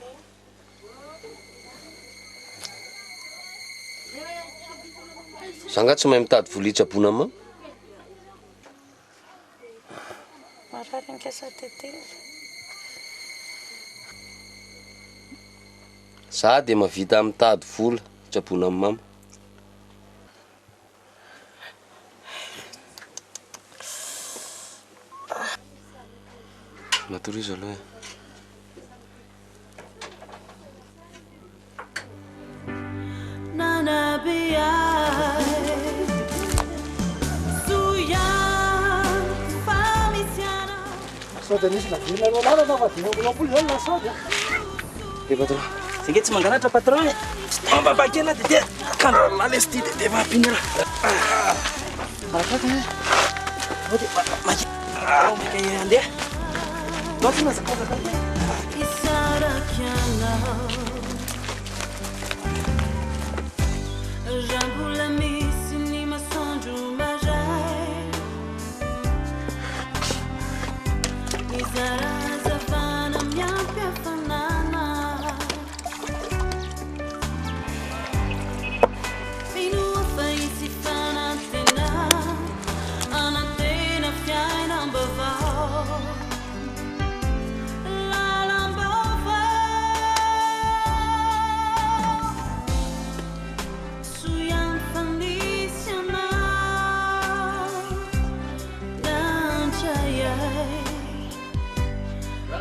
Za nga tsy mahay mitady vola hitsaboana an'i mama? Marary ange za Tete. Za dia mahavita mitady vola hitsaboana an'i mama. Matoria aloha e. Sao dia nisy navirinareo lalana fa 25 izany lasady a. Be patron. Zay nge tsy mangalatra patron e. Mambabakena dia dia kandra lalesy ty dia dia mampinera. Marakaka eh. Ao dia maika. Ao maika handeha. Ndao ty mazakazaka. Raha mbola misy ny masoandro maraina Mizara hazavana miampy hafanana Minoa fa hisy fanantenana Hanantena fiainam-baovao Lalam-baovao Soa ihany fa nisy anao Nandray ahy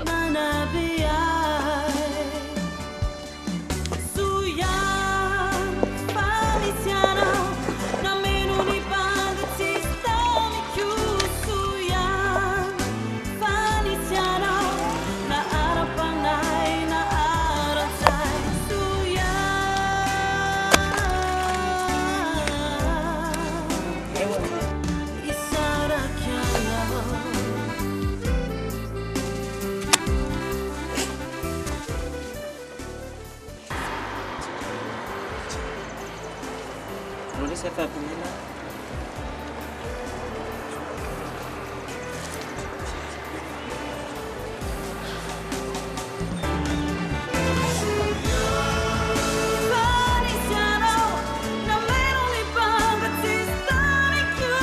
Nanabe ahy Soa ihany fa nisy anao Nameno ny banga tsisy tamiko Soa ihany fa nisy anao Na ara-panahy na ara-tsaina Soa ihany Hisaraka anao Anao lesy efa ampimena. Fa nisy anao Nameno ny banga tsisy tamiko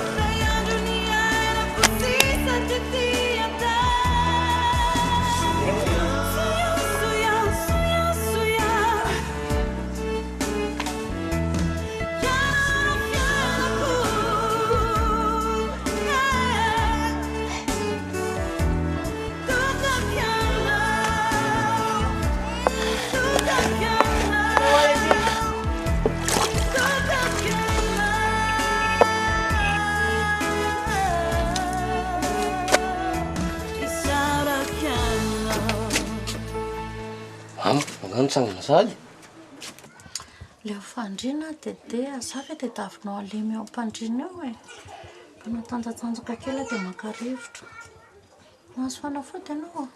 Ilay andro niainako sisa tety an-tany Soa soa soa soa Ianao fiainako Tokako ianao Tokako ianao Tokako ianao Hisaraka anao Mama, angaha nitsangana sahady? Leo fandriana Dede a, za ve tadiavinao halemy eo am-pandriana eo e? Mba matanjatanjaka kely aho dia maka rivotra. Mahazo fanafody ianao?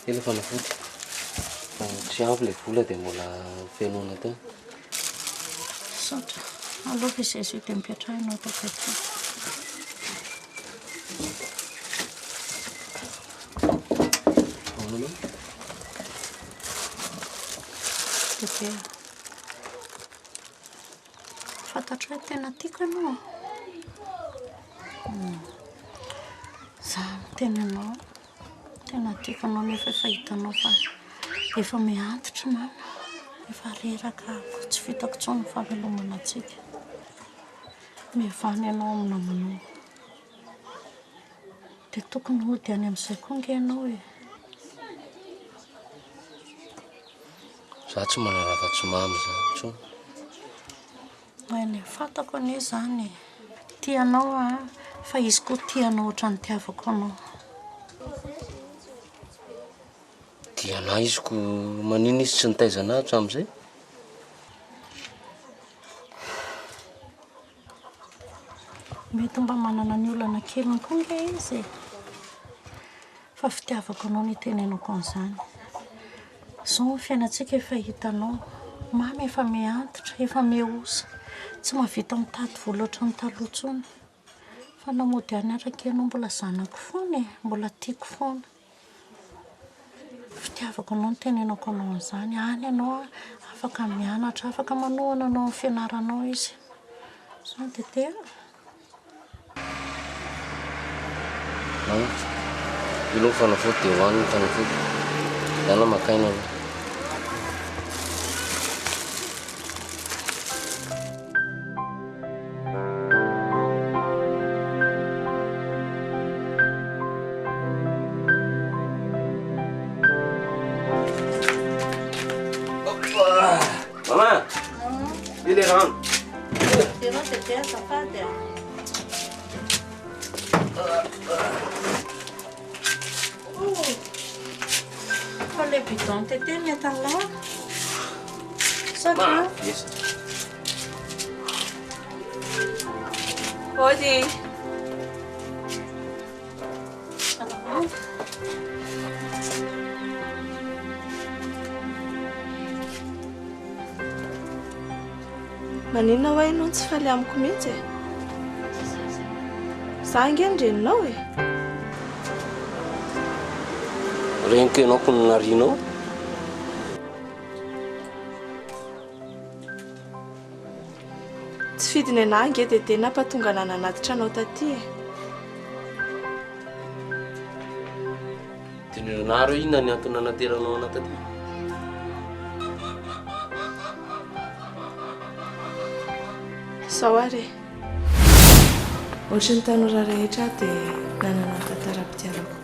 Ela fanafody. Fa tsy ampy ilay vola dia mbola fenoina teo. Misaotra. Aloha izay zio dia mipetraha ianao ato akaiky. Ahoana anao? Bebe a. Fantatro hoe tena tiako ianao. Za miteny anao, tena tiako anao nefa efa hitanao fa efa miha-antitra mama. Efa reraka aho, tsy vitako intsony ny fahavelomana antsika. Mihavana ianao amin'ny namanao. Dia tokony hody any amin'izay koa ange ianao e. Za tsy manana afa-tsy mamy zany intsony. Eny e, fantako anie izany e. Tia anao aho an, fa izy koa tia anao ohatran'ny nitiavako anao. Tia anah izy ko maninona izy tsy nitaiza anah hatramin'izay? Mety mba manana ny olana keliny koa nge izy e. Fa fitiavako anao no itenenako an'izany. Izao ny fiainantsika efa hitanao. Mamy efa miha-antitra, efa miha-osa. Tsy mahavita mitady vola ohatran'ny taloha intsony. Fa na mody any ary akia ianao mbola zanako foana e, mbola tiako foana. Fitiavako anao no tenenako anao an'izany. Any ianao afaka mianatra, afaka manohana anao amin'ny fianaranao izy. Zany Tete a. Mama, io aloha ny fanafody dia hohanina ny fanafody. Ndana maka aina aloha. Mama, io le rano. Ianao bebe azafady a. Fa le bidon tete ny entanao. Misaotra. Ody. Maninona hoa ianao no tsy faly amiko mihitsy e? Za ange ny reninao e. Reniko ianao ko no narianao. Tsy fidiny anah ange Dede nampatonga anah nanatitra anao taty e. Teneno anah ary hoe inona ny antony nanateranao anah taty? Izao ary e. Ohatry ny tanora rehetra aho dia nanana ny tantaram-pitiavako koa.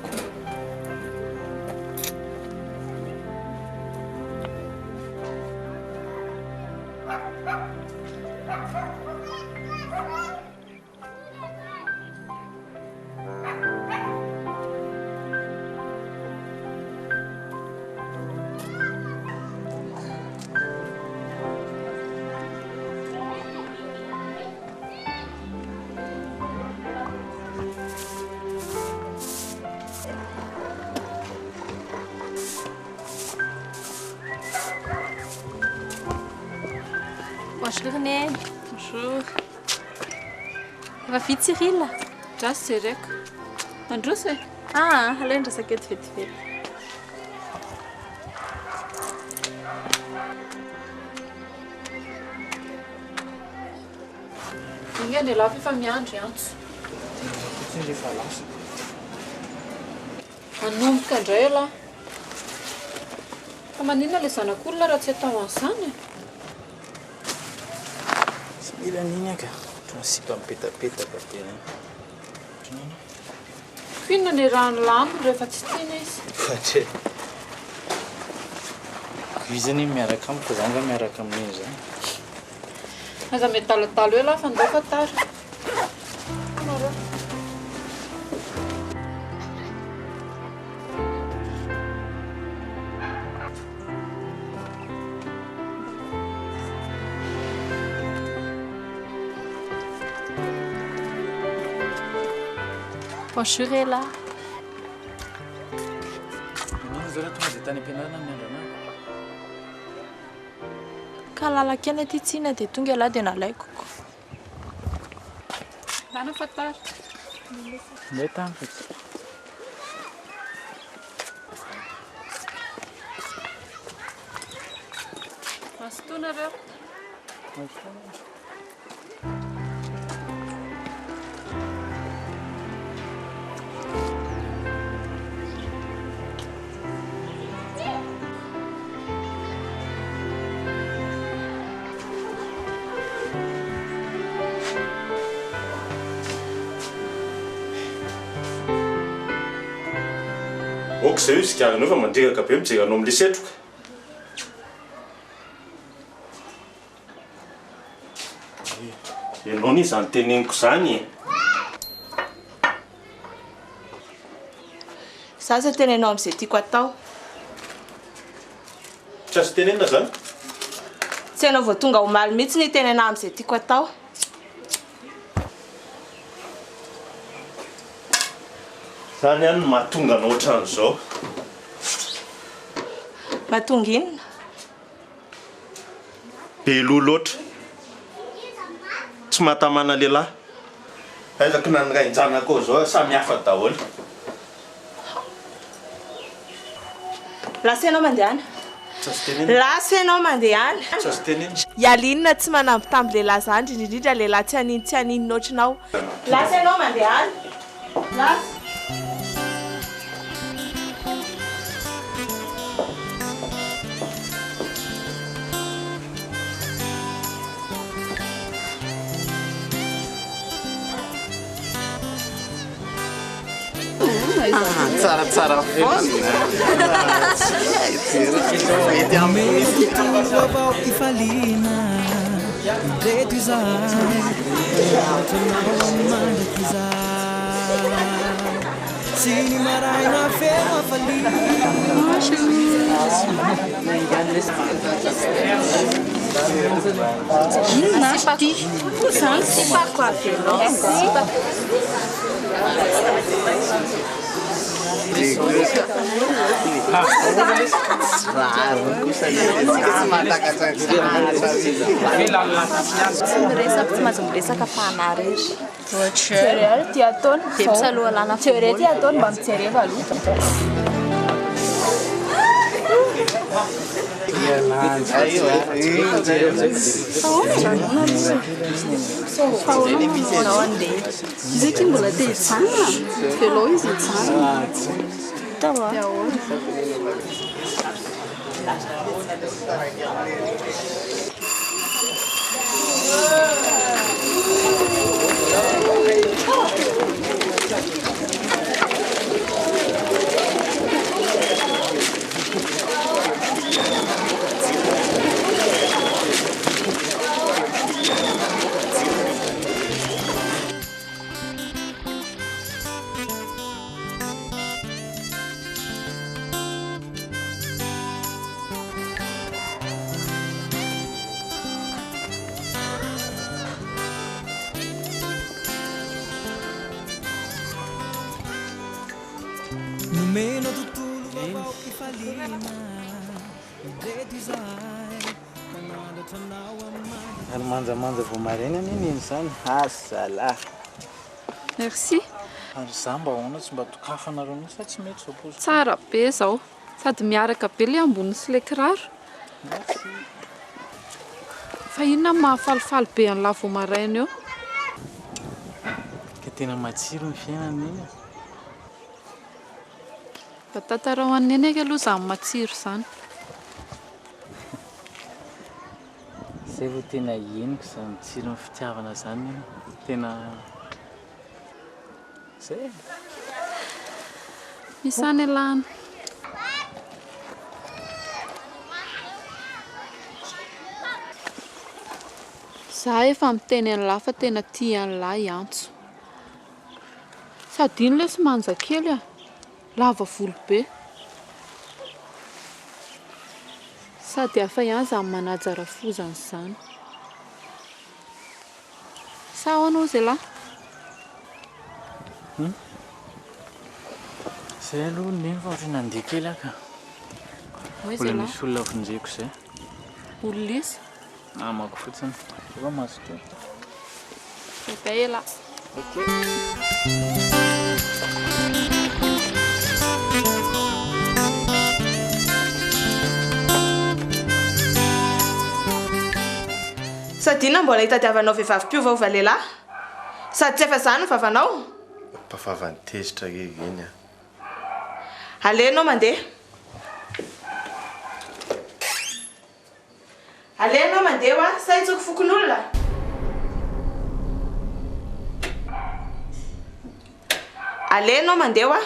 Bonjour Neny. Bonjour. Efa vita Cyril? Draso jereko. Mandroso e? Ah, aleo andrasako eto vetivety. Inga ny lafo efa miandry antso. Fotsiny rehefa lasa. Hanomboka indray ialahy. Fa maninona ilay zanak'olona raha tsy atao an'izany e? Tsy mila an'iny aho ka. Ohatran'ny sipa mipetapetaka be any. Ohatran'ny inona? Ko inona ny iarahan'lah aminy rehefa tsy tiana izy? Ohatra e. Ko izy anie miaraka amiko fa za angaha miaraka amin'iny izany. Aza miadaladala eo lah fa ndao fa tara. Nareo. Bonjour Ella. Naninona zao raha tonga dia tany am-pianarana ny andro anao? Ka lalan-kena ity tsina dia tonga ialahy dia nalaiko ko. Ndana fa tara. Ndray tany fa tsy. Mazotoa nareo. Ok izay io sigara-nao fa mandreraka be mijery anao amin'ilay setroka. Ianao anie izany teneniko izany e. Za izay tenenao amin'izay tiako atao. Tsy azo tenenina izany? Tsy ianao vao tonga omaly mihitsy no hiteny anah amin'izay tiako atao. Izany ihany no mahatonga anao ohatran'izao. Mahatonga inona? Be loha loatra. Tsy mahatamana lehilahy. Aiza ko na ny rain-janakao zao samy hafa daholo. Lasa ianao mandehana. Tsy azo tenenina. Lasa ianao mandehana. Tsy azo tenenina. I Aline tsy manambitamby lehilahy zany indrindra indrindra lehilahy tsy hanino tsy haninona ohatrinao. Lasa ianao mandehana. Lasa. Tsaratsara foana. Mety amiko mihitsy. Vaovao ifaliana Indreto izahay Mianatra anao mandrakizay Sy ny maraina feno hafaliana Inona ty? Zany sipako avelao. Sipako. Tsy miresaka, tsy mahazo miresaka fa anah rery. Jereo ty ataony Dia misalohalana Jereo ty ataony mba mijereva aloha. Izy akia mbola te hijanona, velao izy hijanona. Dia ahoana? Nomenao tontolo vaovao ifaliana Indreto izahay manandratra anao amin'ny mandrakizay. Ary manjamanja vao maraina anie neny izany ha zalah. Merci. Ary za mba ahoana tsy mba dokafanareo mihitsy sa tsy mety zao paoziko. Tsara be zao. Sady miaraka be le ambony sy le kiraro. Merci. Fa inona no mahafalifaly be an'lah vao maraina eo? Ka tena matsiro ny fiainana neny a. Mba tantarao an'i Neny aloha izany matsiro izany. Zay vao tena henoko izany tsiron'ny fitiavana izany Neny a. Tena zay e. Misy any elah any. Za efa miteny an'lah fa tena tia an'lah i Antso. Sady iny lesy manja kely a! Lava volo be. Sady hafa ihany izany manaja rafozana izany. Sa ahoana hozy elah? Hum. Zay aloha neny fa ohatran'ny handeha kely aho ka. Aiza Mbola elah? misy olona vonjeko izay. Olona iza? Namako fotsiny. Efa mazotoa. Bye bye elah. Ok. Sady inona mbola hitadiavanao vehivavy mpiovaova lehilahy? Sady tsy efa zany ny vavanao? Mpavavany tezitra re ireny a. Aleha ianao mandeha. Aleha ianao mandeha hoa, sa hitsoko fokonolona? Aleha ianao mandeha hoa.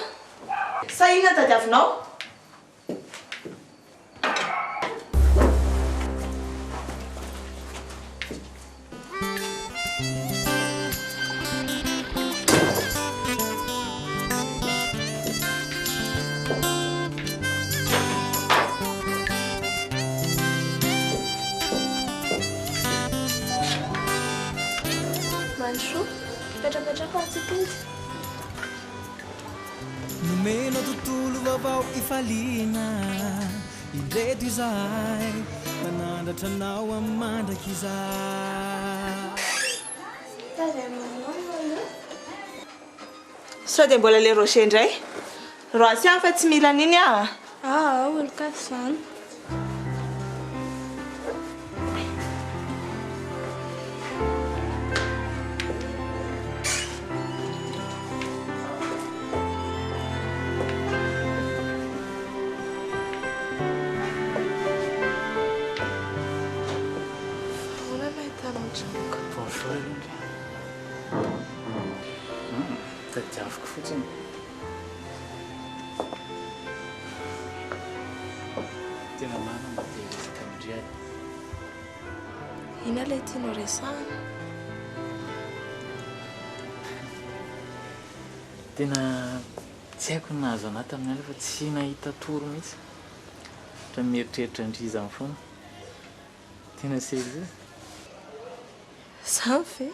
Sa inona tadiavinao? Mandrosoa, mipetrapetraha fa tsy tonga. Nomenao tontolo vaovao ifaliana Indreto izahay manandratra anao amin'ny mandrakizay. Sao dia mbola le Roger indray? Roasy aho fa tsy mila an'iny aho a! Aa, olon-kafa izany. Ahoana no ahitanao ny tranoko? Bonjour Indra. Tadiaviko fotsiny. Tena marina mba te hiresaka amin-dry aho. Inona ilay tianao resahana? Tena tsy haiko ny nahazo an'ahy tamin'ny alina fa tsy nahita tory mihitsy. Ohatran'ny mieritreritra an-dry izany foana. Tena sérieux. Izany ve?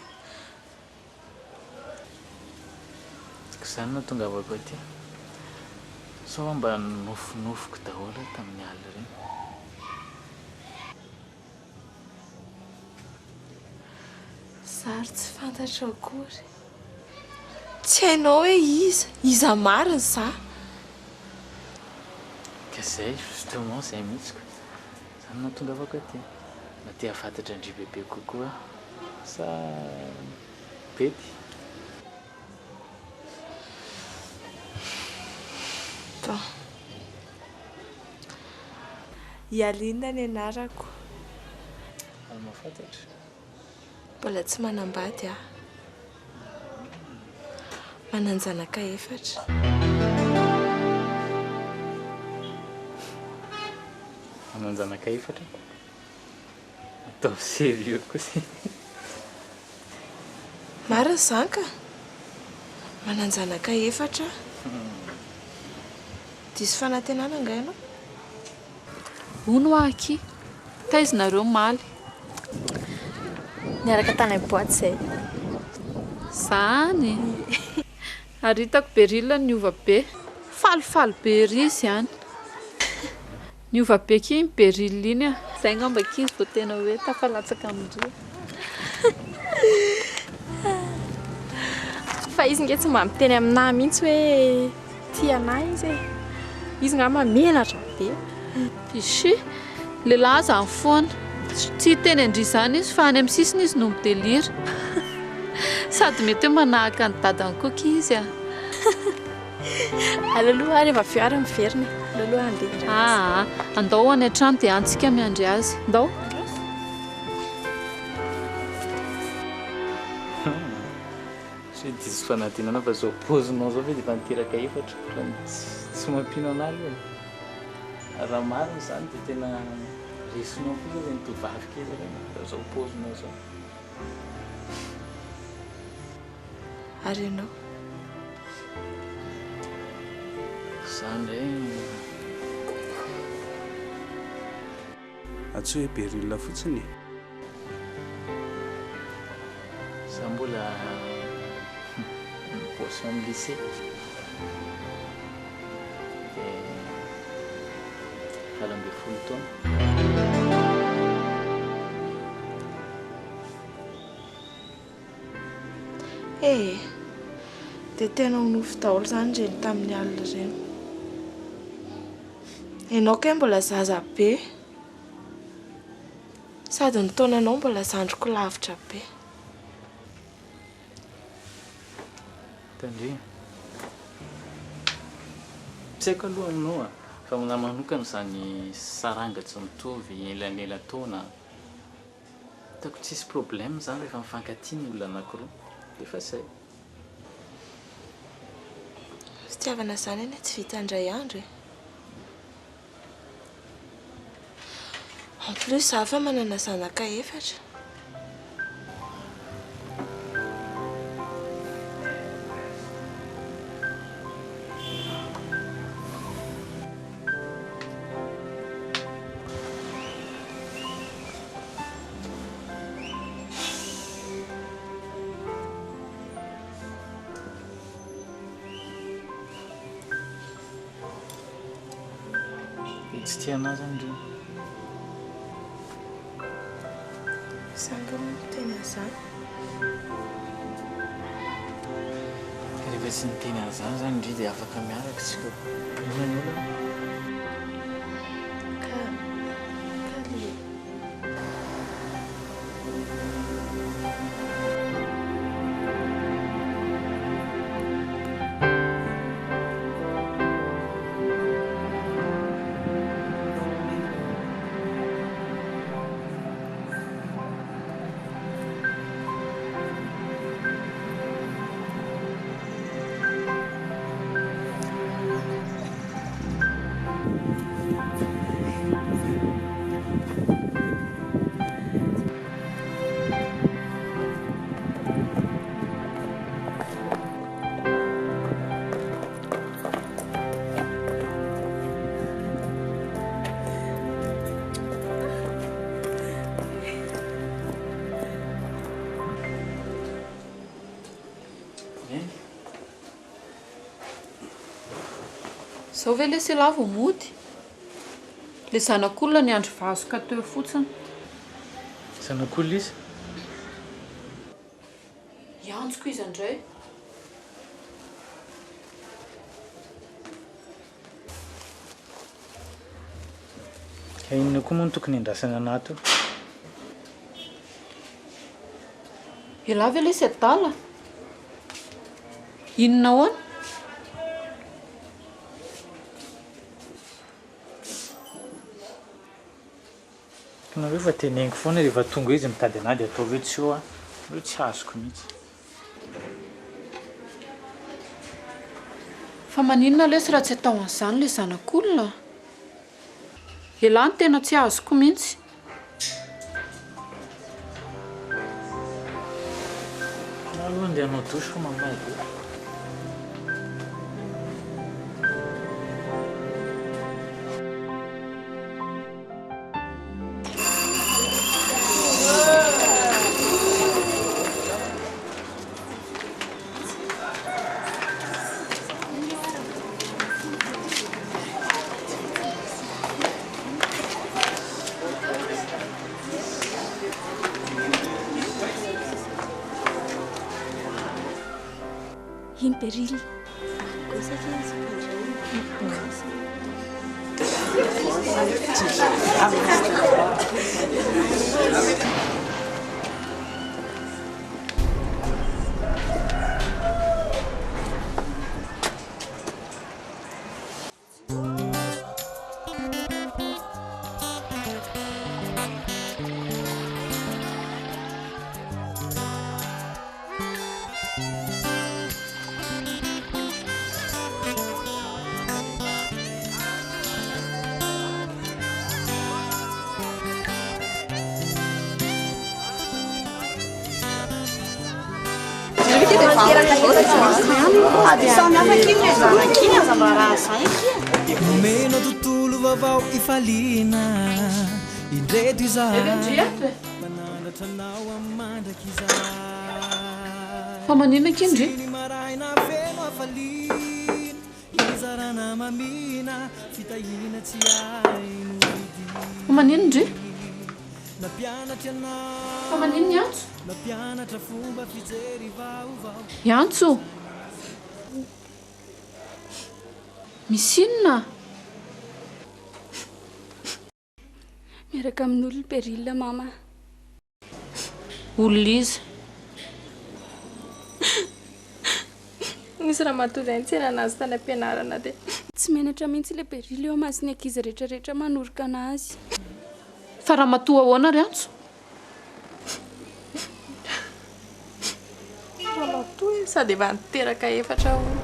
Ka izany no nahatongavako aty. Sao mba nofinofiko daholo tamin'ny alina ireny. Zary tsy fantatro akory. Tsy hainao hoe iza, iza marina za. Ka izay justement izay mihitsy ko. Izany no nahatongavako aty. Mba te hahafantatra an-dry bebe kokoa aho. Sa bedy? Bon. I Aline ny anarako. Ary mahafantatra? Mbola tsy manambady aho. Manan-janaka efatra. Manan-janaka efatra? Ataovy sérieux kosa e. Marina izany ka. Manan-janaka efatra aho. Diso fanantenana angaha ianao? Hono hoa akia, taiza nareo omaly? Niaraka tany amin'ny boite izay. Zany? Ary hitako Beryl niova be. Falifaly be ery izy any. Niova be akia iny Beryl iny a. Zay angamba akia izy vao tena hoe tafalatsaka amin-dry. Fa izy nge tsy mba miteny aminà mihitsy hoe tia anà izy e. Izy ngamba menatra be. Ishi, lehilahy zany foana. Tsy hiteny an-dry izany izy fa any amin'ny sisiny izy no mi-delire. Sady mety hoe manahaka an'i dadany koa akia izy a. Aleo aloha ary rehefa avy eo ary miverina e. Aleo aloha handeha indray. Aa, andao ho any an-trano dia any tsika miandry azy. Ndao. Tsy hoe diso fanadinana fa zao paozinao zao ve dia efa niteraka efatra? Ohatran'ny tsy mampino anah aloha e. Raha marina izany dia tena resinao kosa ireny tovovavy kely ireny raha zao paozinao zao. Ary ianao? Za indray. Antsoy hoe Beryl fotsiny e. Za mbola mi-bosse ao amin'ny lycée. Dia 18 taona. Eh! Dia tena ho nofy daholo izany ireny tamin'ny alina ireny. Ianao kay mbola zaza be. Sady ny taonanao mbola zandriko lavitra be. Tandremo. Tsy haiko aloha aminao a, fa aminahy manokana izany saranga tsy mitovy, elanelan-taona, hitako tsisy problème izany rehefa mifankatia ny olona anakiroa, dia efa izay. Fitiavana izany anie tsy vita indray andro e. En plus za efa manana zanaka efatra. Dia tsy tia anah zany ndry? Za angaha moa niteny an'izany? Ka rehefa tsy niteny an'izany zany ndry dia afaka miaraka isika. Inona ny olana? Ka, ka le. Zao ve lesy elah vao mody? Le zanak'olona niandry vazoka teo fotsiny. Zanak'olona iza? Hiantsoko iza indray? Ka inona koa moa no tokony hiandrasana anah teo? Elah ve lesy adala? Inona ahoana? Nareo fa teneniko foana rehefa tonga eo izy mitady anah dia ataovy hoe tsy eo aho, nareo tsy azoko mihitsy. Fa maninona lesy raha tsy atao an'izany le zanak'olona? Elah no tena tsy azoko mihitsy. Za aloha andeha hanao douche fa mamay be. Iny Beryl. Nomena tontolo vaovao ifaliana indreto izahay manandratra anao amin'ny mandrakizay Fa maninona akia ndry? Sy ny maraina feno hafaliana izarana mamina fitahiana tsy hay novidiana Fa maninona ndry? Nampianatra anao Fa maninona i Antso? Nampianatra fomba fijery vaovao I Antso! Misy inona? Miaraka amin'olona Beryl mama. Olona iza? Nisy ramatoa izay nitsena anazy tany am-pianarana dia. Tsy menatra mihitsy ilay Beryl eo imason'ny ankizy rehetrarehetra manoroka anazy. Fa ramatoa ahoana ry Antso? Ramatoa e, sady efa niteraka efatra hono.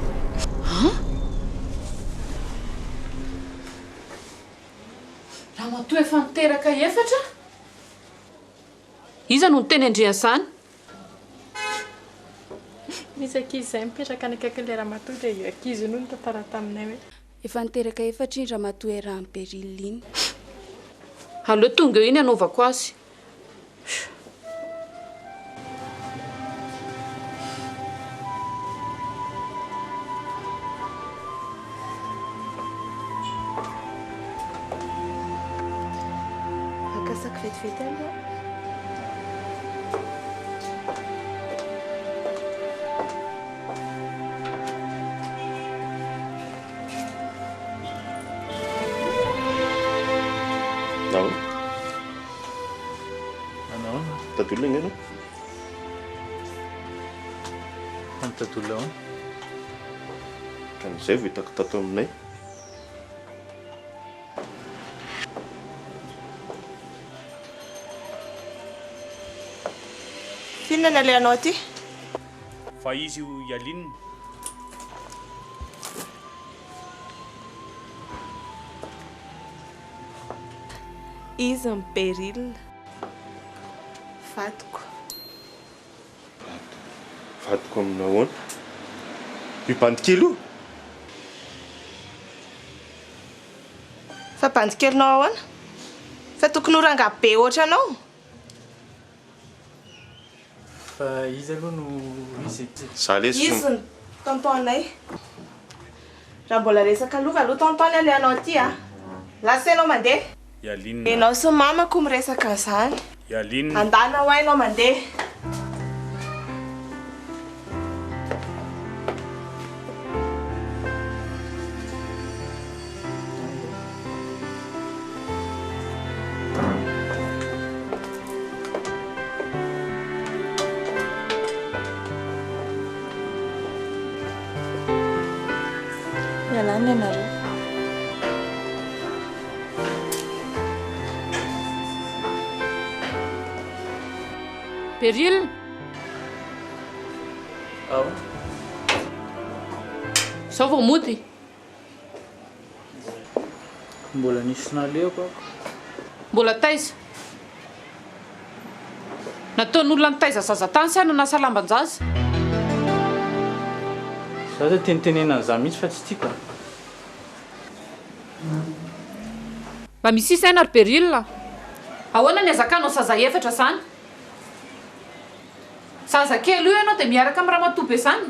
An? Ramatoa efa niteraka efatra? Iza no niteny an-dry an'izany? Misy ankizy izay mipetraka any akaikin'ilay ramatoa dia io ankizy io no nitantara taminay hoe. Efa niteraka efatra iny ramatoa iarahan'i Beryl iny. Aleo tonga eo iny hanaovako azy. Maka sac vetivety aloha. Nahoana? Manahoana? Mitady olona ange ianao? Fa mitady olona ahoana? Ohatran'izay vao hitako tato aminay. Inona ny alehanao aty? Fa izy io i Aline. Izy ny Beryl. Vadiko. Vadiko amin'ny ahoana? Io bandy kely io? Fa bandy kelinao ahoana? Fa tokony ho rangahy be ohatranao. Fa iza aloha no izy e? Za lesy Izy ny tonton-nay. Raha mbola resaka lova aloha tonton ny alehanao aty a! Lasa ianao mandeha. I Aline. Ianao sy mamako miresaka an'izany. I Aline. Andana hoa ianao mandeha. Mialany ianareo. Beryl. Ao. Zao vao mody. Mbola nisy nalehako aho. Mbola taiza? Nataon'olona nitaiza zaza tany sa nanasa lamban-jaza? Za dia tenitenenina an'izany mihitsy fa tsy tiako a. Mba misia saina ry Beryl a! Ahoana ny hazakanao zaza efatra zany? Zaza kely io ianao dia miaraka amin'ny ramatoa be zany?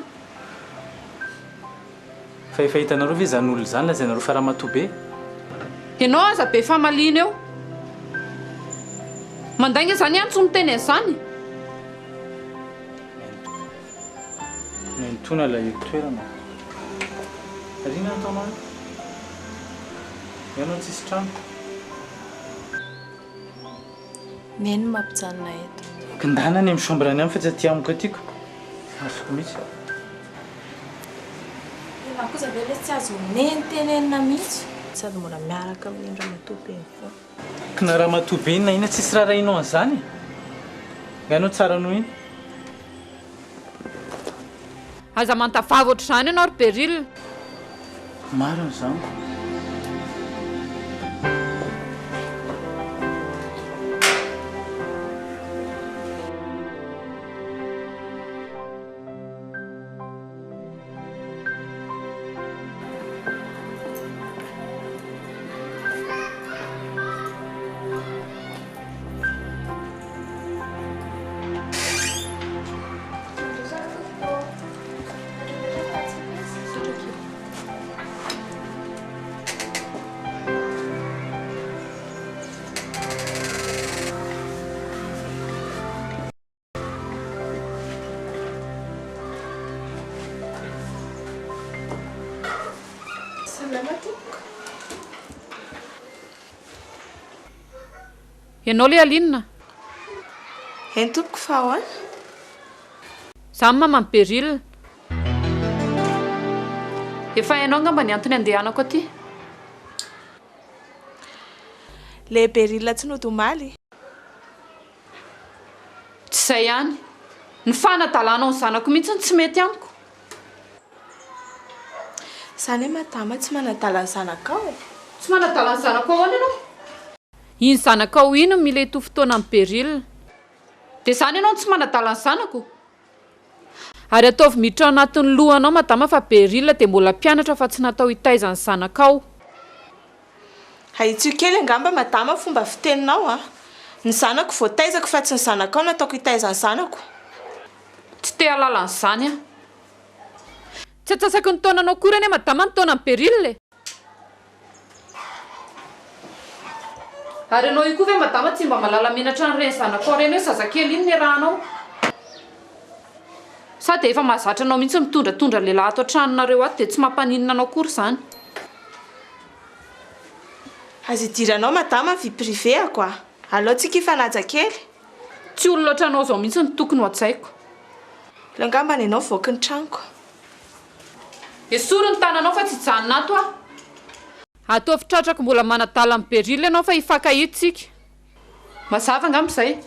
Fa efa hitanareo ve izany olona izany lazainareo fa ramatoa be? Ianao aza be famaliana eo. Mandainga izany ihany tsy miteny an'izany. Nenitoana ilay toerana. Ary inona no ataonao eo? Ianao tsisy trano. Neny mampijanona eto. Kindana any amin'ny chambre any aminy fa tsy aty amiko aty ko. Azoko mihitsy. Ianao kosa ve ilay tsy azo neny tenenina mihitsy. Sady mbola miaraka amin'iny ramatoa be iny foana. Kna ramatoa be iny na inona tsisy raharahianao an'izany e. Nga ianao tsara noho iny. Aza manta vava ohatr'izany ianao ry Beryl. Marina izany ko. Salama tompoko. Ianao le Aline? Eny tompoko fa ahoana? Za ny maman'i Beryl. Efa hainao angamba ny antony andehanako aty. Le Beryl tsy nody omaly. Tsy izay ihany. Ny fanadalanao ny zanako mihitsy no tsy mety amiko. Zany hoe madama tsy manadala ny zanakao e? Tsy manadala ny zanako ahoana ianao? Iny zanakao iny no mila hitovy taona amin'i Beryl. Dia izany ianao no tsy manadala ny zanako? Ary ataovy miditra ao anatin'ny lohanao madama fa Beryl dia mbola mpianatra fa tsy natao hitaiza ny zanakao. Ahitsio kely angamba madama fomba fiteninao a! Ny zanako voataizako fa tsy ny zanakao nataoko hitaiza ny zanako. Tsy te hahalala an'izany aho. Tsy atsasaky ny taonanao akory anie madama ny taonan'i Beryl e! Ary ianao io koa ve madama tsy mba mahalala menatra an'ireny zanakao ireny hoe zazakely iny niarahanao? Sa dia efa mahazatra anao mihitsy mitondratondra lehilahy ato an-tranonareo ato dia tsy mampaninona anao akory izany? Aza idiranao madama ny vie privée-ako a! Aleo tsika hifanaja kely. Tsy olona ohatranao izao mihitsy no tokony ho hajaiko. Aleo angamba ny anao voaky ny tranoko. Esory ny tananao fa tsy hijanona ato aho. Ataovy tratrako mbola manadala amin'i Beryl ianao fa hifankahita isika. Mazava angamba izay.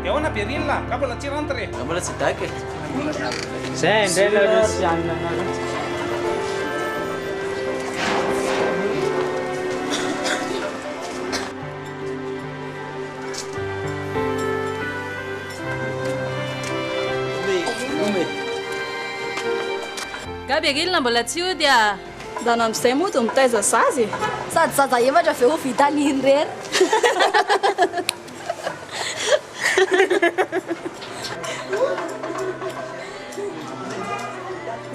Dia ahoana Beryl a? Nga mbola tsy rentre? Nga mbola tsy dac e. Zay indray nareo sy anona nareo. Nga Beryl mbola tsy hody a? Ndana amin'izay mody mitaiza zaza e! Sady zaza efatra ve ho vitan'iny irery?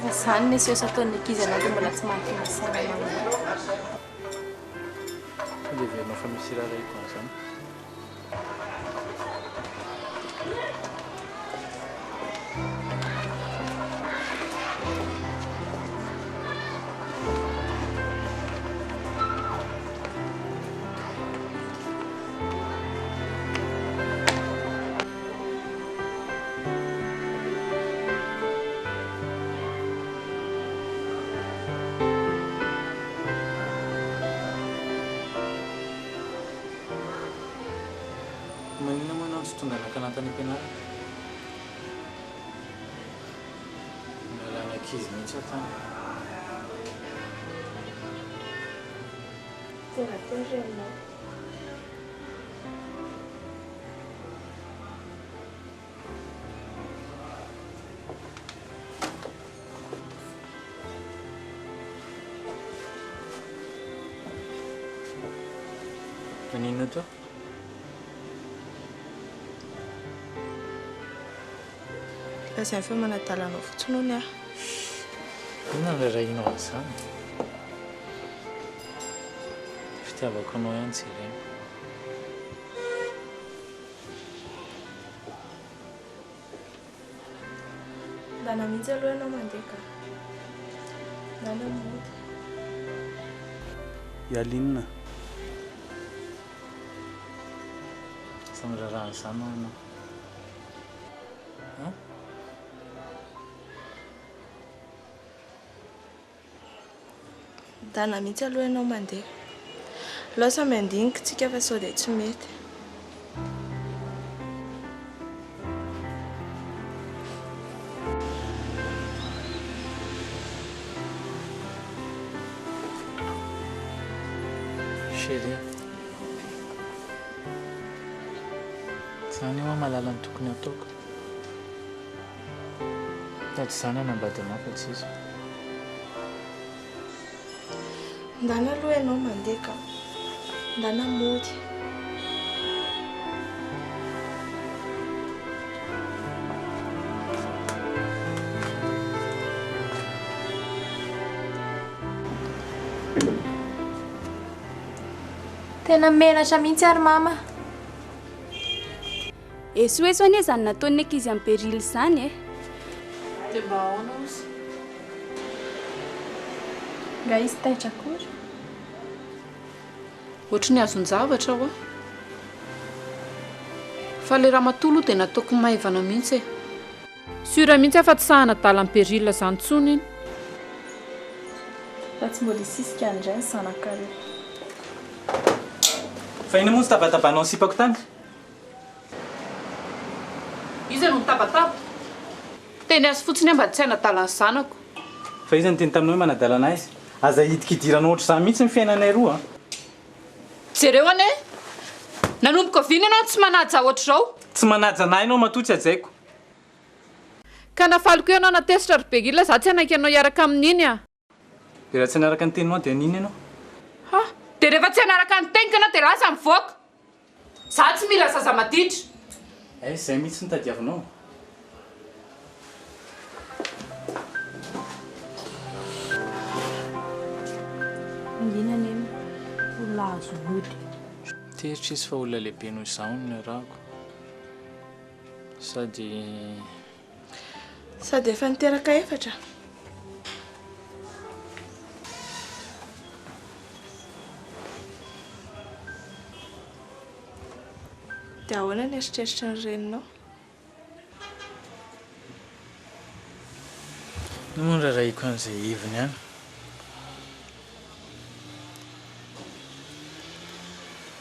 Fa zany ny esoeso ataon'ny ankizy anao dia mbola tsy mahatonga saina manao. Sao dia heverinao fa misy irarahiko an'izany? Maninona moa ianao no tsy tonga naka anah tany am-pianarana? Nialana ankizy mihitsy aho tany. Tena teo ry reninao. Maninona teo? Lazainy fa manadala anao fotsiny hono aho. Inona no rarahianao an'izany? Fitiavako anao ihany jerena. Ndana mihitsy aloha ianao mandeha ka. Ndana mody. I Aline. Aza miraharaha an'izany ho'a ianao. An? Ndana mihitsy aloha ianao mandeha. Aleo samy handinika tsika fa sao dia tsy mety. Chérie. Zany hoa mahalala ny tokony hataoko. Sady izaho nanambady anao fa tsy izy. Ndana aloha ianao mandeha ka. Ndana mody. Tena menatra mihitsy ary mama. Esoeso anie izany nataon'ny ankizy amin'i Beryl izany e! Dia mba ahoana ozy? Nga izy taitra akory? Ohatry ny azon-javatra hoa. Fa ilay ramatoa aloha dia nataoko maivana mihitsy e. Sûr mihitsy aho fa tsy sahy hanadala an'i Beryl izany intsony iny. Fa tsy mbola hisisika indray ny zanakareo. Fa inona moa no tabatabanao ny sipako tany? Iza no mitabataba? Teny azy fotsiny aho mba tsy hanadala ny zanako. Fa iza niteny taminao hoe manadala anah izy? Aza hidikidirana ohatr'izany mihitsy ny fiainanay roa a! Jereo anie! Nanomboka oviana ianao no tsy manaja ohatr'izao? Tsy manaja anah ianao matoa tsy hajaiko. Ka na faly koa ianao na tezitra ry Beryl za tsy hanaiky anao hiaraka amin'iny a! Dia raha tsy hanaraka ny teninao dia haninona ianao? Ha! Dia rehefa tsy hanaraka ny teniko ianao dia lasa mivoaka! Za tsy mila zaza maditra! Hay izay mihitsy no tadiavinao? Mangina anie olona azo mody. Tezitra izy fa olona lehibe noho izaho no niarahako. Sady. Sady efa niteraka efatra. Dia ahoana ny eritreritry ny reninao? Inona moa no rarahiko an'izay heviny any?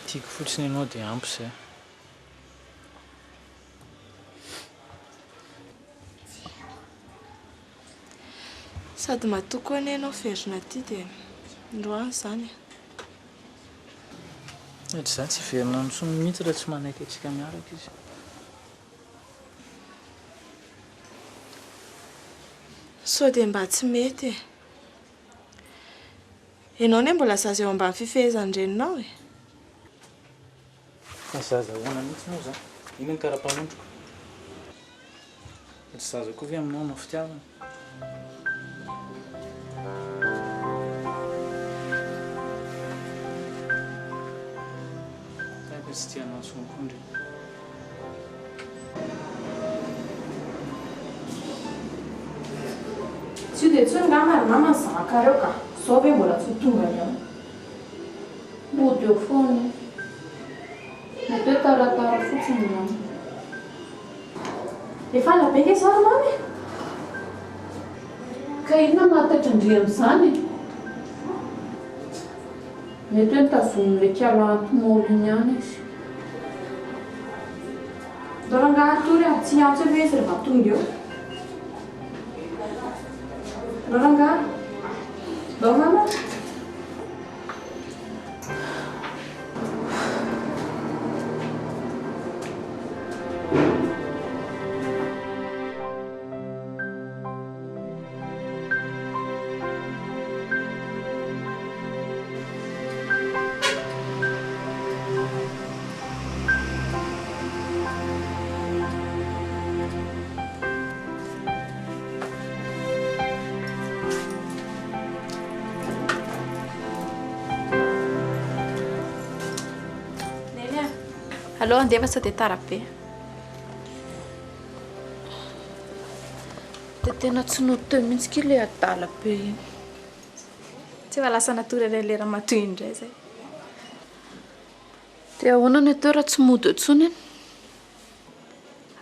Tiako fotsiny ianao dia ampy izay. Sady matoa koa anie ianao verina aty dia ndroany izany e. Sady izaho tsy hiverina any intsony mihitsy raha tsy manaiky antsika miaraka izy. Sao dia mba tsy mety e. Ianao anie mbola zaza eo ambany fifehezan-dreninao e. Fa zaza ahoana mihitsy moa za? Inona ny kara-panondroko? Fa tsy zaza koa ve aminao hanao fitiavana? Tahaka tsy tia anao intsony koa ndry. Tsy io dia intsony ngamba ry mama ny zanakareo ka! Zao ve mbola tsy ho tonga ihany? Mody eo foana io. Mety hoe taratara fotsiny angamba. Efa ela be nge zao ry mama e! Ka inona no mahataitra an-dry amin'izany e? Mety hoe notazomin'ilay kiala antomolo iny ihany izy. Ndao rangahy hatory a! Tsy hiantso eo ve izy rehefa tonga eo? Ndao rangahy! Ndao mama! Neny a! Aleo handeha fa sao dia tara be. Dia tena tsy nody teo mihitsy kay ilay adala be iny. Tsy efa lasa natory any an'ilay ramatoa iny indray izay. Dia ahoana ny atao raha tsy mody eo intsony iny?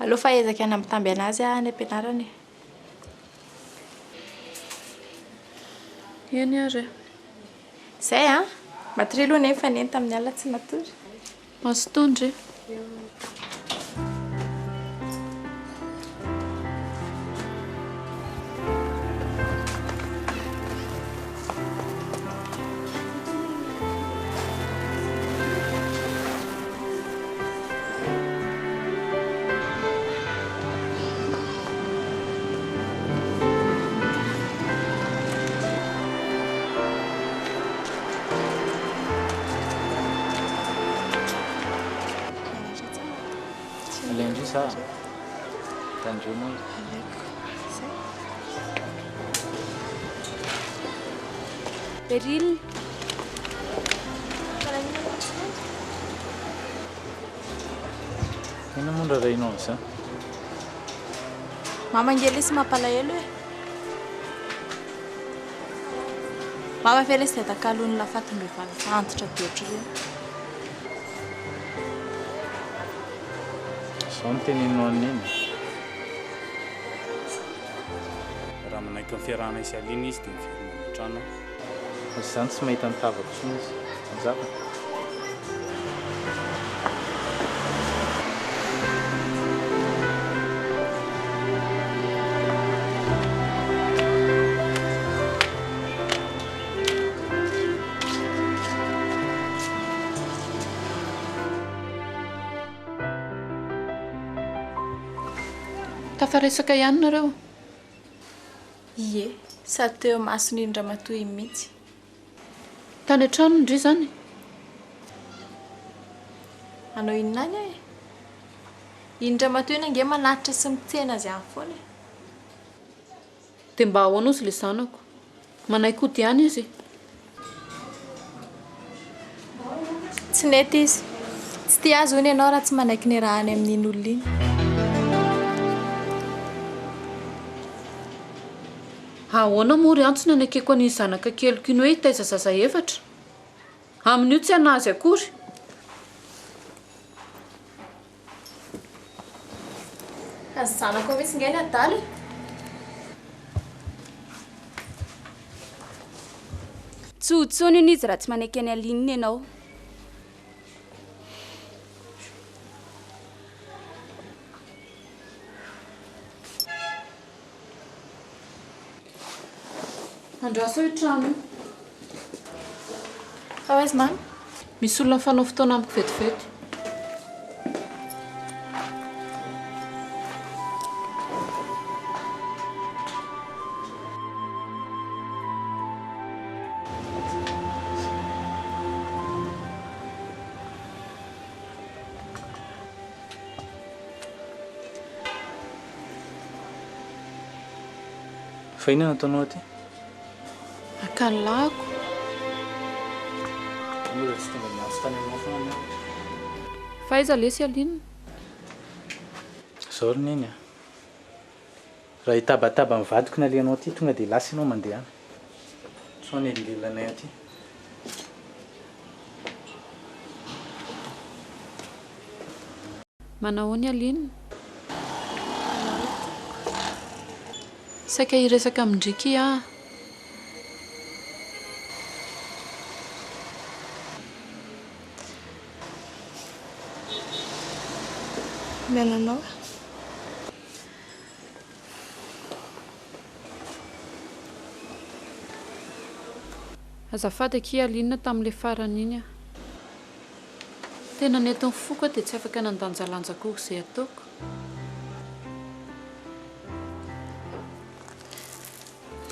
Aleo fa hiezaka hanambitamby an'azy aho any am-pianarana e. Eny ary e. Izay an! Matoria aloha nefa neny tamin'ny alina tsy natory. Mazotoa ndry. Manasa. Tandremo. Alaiko. Zay. Beryl. Inona moa no rarahinao amin'izany? Mama ange lesy mampalahelo e. Mama ve lesy dia takalon'ny lafatim-behivavy efa antitra be ohatr'ireny. Izao no teneninao an'i Neny. Raha manaiky ny fiarahanay sy Aline izy dia miverina any an-trano aho. Fa izany tsy mahita ny tavako intsony izy. Mazava? Tafaresaka ihany nareo? Ie, sady teo imason'iny ramatoa iny mihitsy. Tany an-tranony ndry izany? Hanao inona any aho e? Iny ramatoa iny ange manatitra sy mitsena azy any foana e. Dia mba ahoana ozy ilay zanako? Manaiky hody ihany izy? Tsy nety izy. Tsy tia azy hono ianao raha tsy manaiky niarahany amin'iny olona iny. Ahoana moa ry Antso no anekeko an'iny zanaka keliko iny hoe hitaiza zaza efatra? Amin'io tsy an'azy akory. Ka ny zanakao mihitsy nge ny adala e! Tsy ho tsony hono izy raha tsy manaiky an'i Aline ianao. Andraso io trano io. Fa ho aiza mamy? Misy olona mifanao fotoana amiko vetivety. Fa inona no ataonao aty? Haka ny lahako. Mbola tsy tonga niantso tany aminao foana ny ahy. Fa aiza lesy Aline? Zao ry Neny a. Raha hitabataba amin'ny vadiko ny alehanao aty tonga dia lasa ianao mandehana. Sao hanelingelina anay aty. Manahoana i Aline? Saika hiresaka amin-dry ki aho. Mihaino anao aho. Azafady akia Aline tamin'ilay farany iny ah. Tena nentin'ny foko aho dia tsy afaka nandanjalanja akory izay ataoko.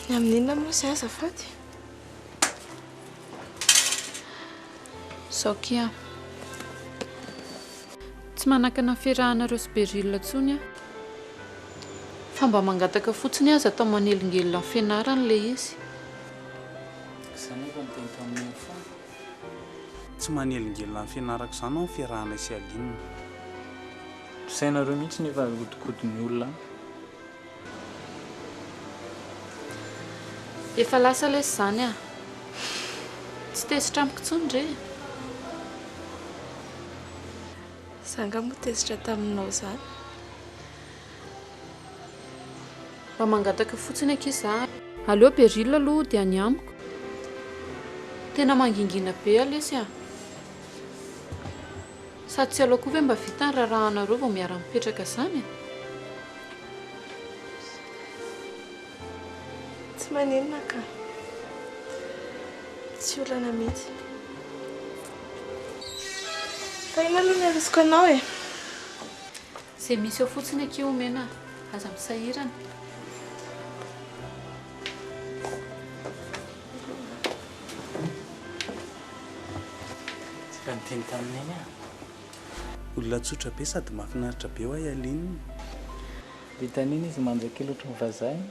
Ny amin'inona moa izay azafady? Izao akia. Tsy manakana ny fiarahanareo sy Beryl intsony aho. Fa mba mangataka fotsiny aza atao manelingelina ny fianarany ilay izy. Za nefa niteny tamin'i Neny foana. Tsy manelingelina ny fianarako izany aho ny fiarahanay sy Aline. Sainareo mihitsy nefa ahodikodin'ny olona any. Efa lasa lesy izany ah. Tsy tezitra amiko intsony re. Za nga moa tezitra taminao izany? Mba mangataka fotsiny akia za. Aleo Beryl aloha hody any amiko. Tena mangingina be ah lesy ah. Sady tsy aleo koa ve mba vita ny raharahanareo vao miara-mipetraka izany e? Tsy maninona ka. Tsy olana mihitsy. Fa inona aloha ny arosoko anao e? Izay misy eo fotsiny akia omena a! Aza misahirana. Tsy efa niteny tamin'i Neny aho. Olona tsotra be sady mahafinaritra be hoa i Aline. Vitan'iny izy manja kely ohatry ny vazaha iny.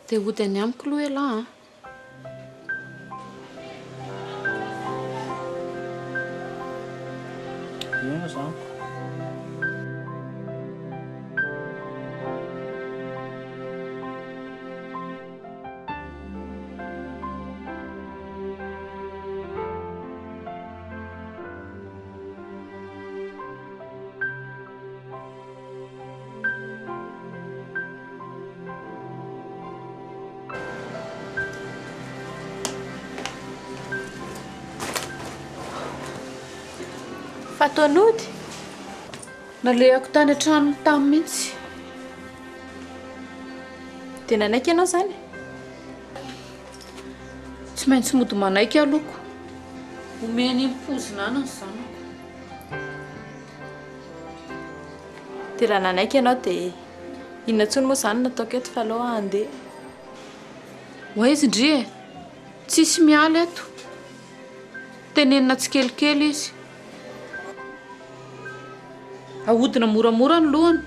Te hody any amiko aloha ialahy an! Inona izany ko? Fa toa nody? Nalehako tany an-tranony tany mihitsy. Dia nanaiky ianao izany? Tsy maintsy mody manaiky aloha ko. Omeny pozina any ny zanako. Dia raha nanaiky ianao dia inona intsony moa izany no ataoko eto fa aleo aho handeha. Ho aiza ndry e? Tsisy miala eto. Tenenina tsikelikely izy. Ahodina moramora ny lohany.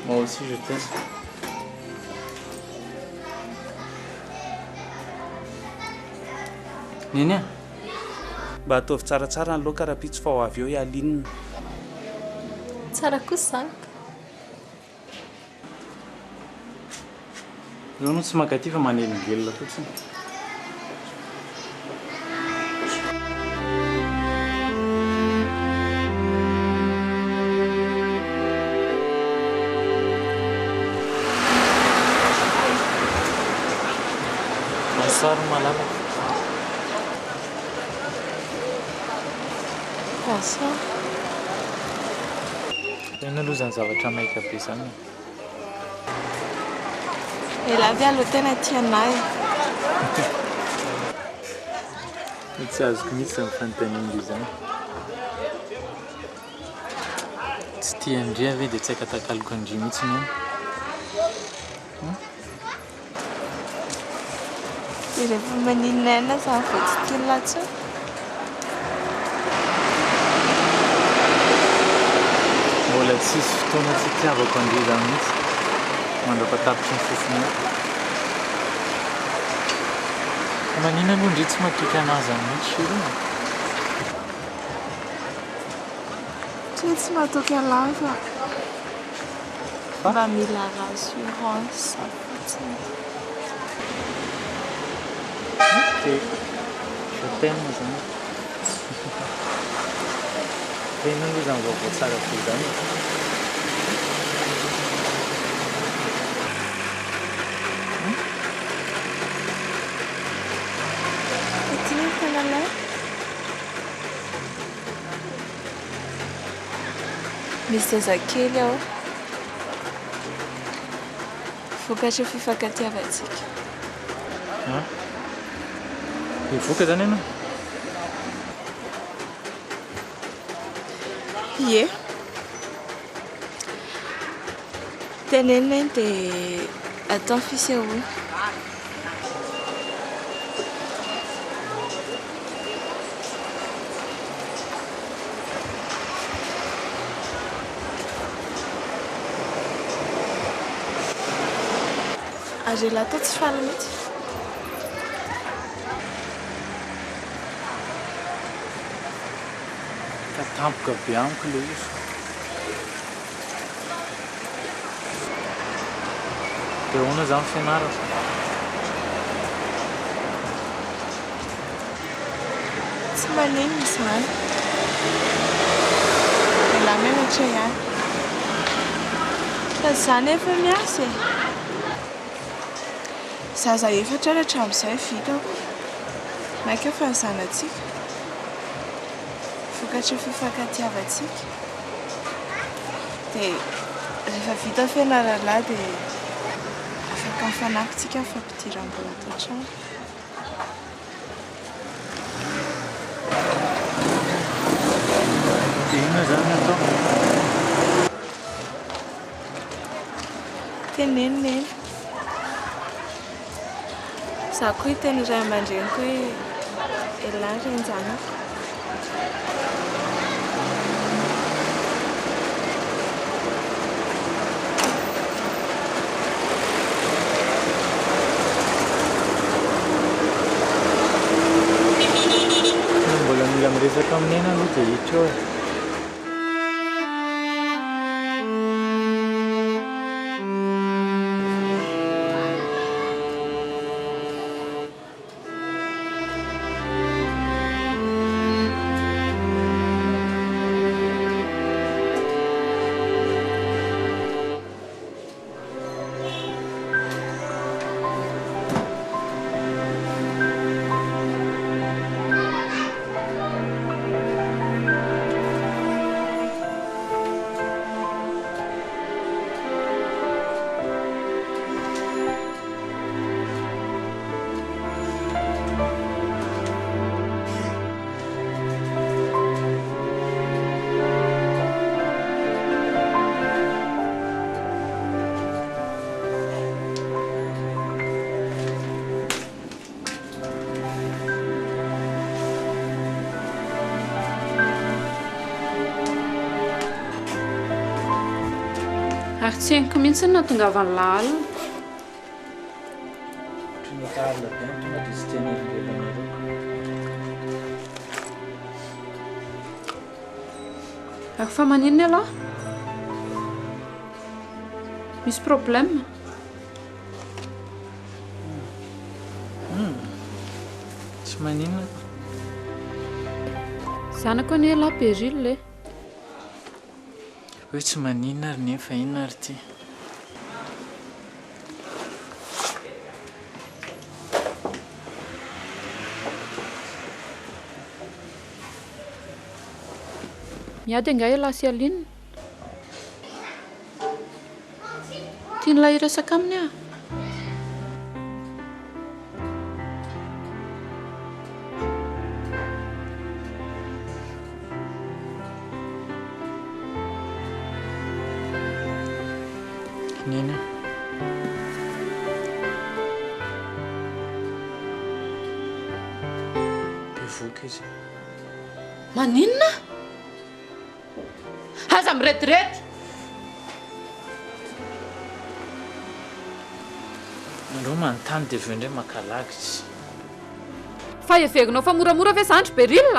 Moi aussi je t'aime. Neny a! Mba ataovy tsaratsara ny laoka rahampitso fa ho avy eo i Aline. Tsara kosa izany ka. Ireo no tsy mankaty fa manelingelina fotsiny. Bonsoir malala. Bonsoir. Inona aloha izany zavatra maika be izany e? Elah ve aloha tena tia anah e? Tsy azoko mihitsy izany fanontaniana izany. Tsy tia an-dry aho ve dia tsy akatakaloko an-dry mihitsy ny aina? Dia rehefa maninona aina izany vao tsy tian'i lahy intsony? Mbola tsisy fotoana tsy itiavako an-dry izany mihitsy mandra-patapitry ny fofon'aiko. Fa maninona aloha ndry tsy matoky anah izany mihitsy chérie a? Tsy hoe tsy matoky an'lah fa mba mila rassurance fotsiny. Ok, je t'aime zany. Fa inona aloha izany vaovao tsara be izany e? Ity ny tananao. Misy zazakely ao. Vokatry ny fifankatiavantsika. An? Bevohoka izany ianao? Ie. Tenenina iny dia atao ny fisehoana. Ary ialahy toa tsy faly mihitsy. Ka tampoka be amiko ilay izy. Dia ahoana izany fianarana? Tsy maninona izany. Ialahy mianatra ihany. Fa izaho nefa miasa e. Zaza efatra ary hatramin'izay vitako. Mainka fa ny zanatsika. Vokatry ny fifankatiavantsika. Dia rehefa vita ny fianarana dia afaka mifanampy tsika amin'ny fampidiram-bola ato an-trano. Dia inona izany no atao? Teneno Neny. Izaho koa hiteny ray aman-dreniko hoe elah ren-janako. Mbola mila miresaka amin'i Neny aloha dia hiditra eo e. Ary tsy henoko mihitsy ny nahatongavan'i Lahala. Ohatry ny efa alina be any tonga dia tsy tena ivelanareo. Ary fa maninona ialahy? Misy problème? Hum, tsy maninona ka. Zanako anie ialahy Beryl e. Hoe tsy maninona ary nefa inona ary ity? Miady angaha ialahy sy Aline? Tian'ilay hiresaka aminy aho. Neny a. Bevohoka izy. Maninona? Aza mirediredy! Nareo manontany dia avy eo indray maka lagy. Fa heverinao fa moramora ve zany ry Beryl?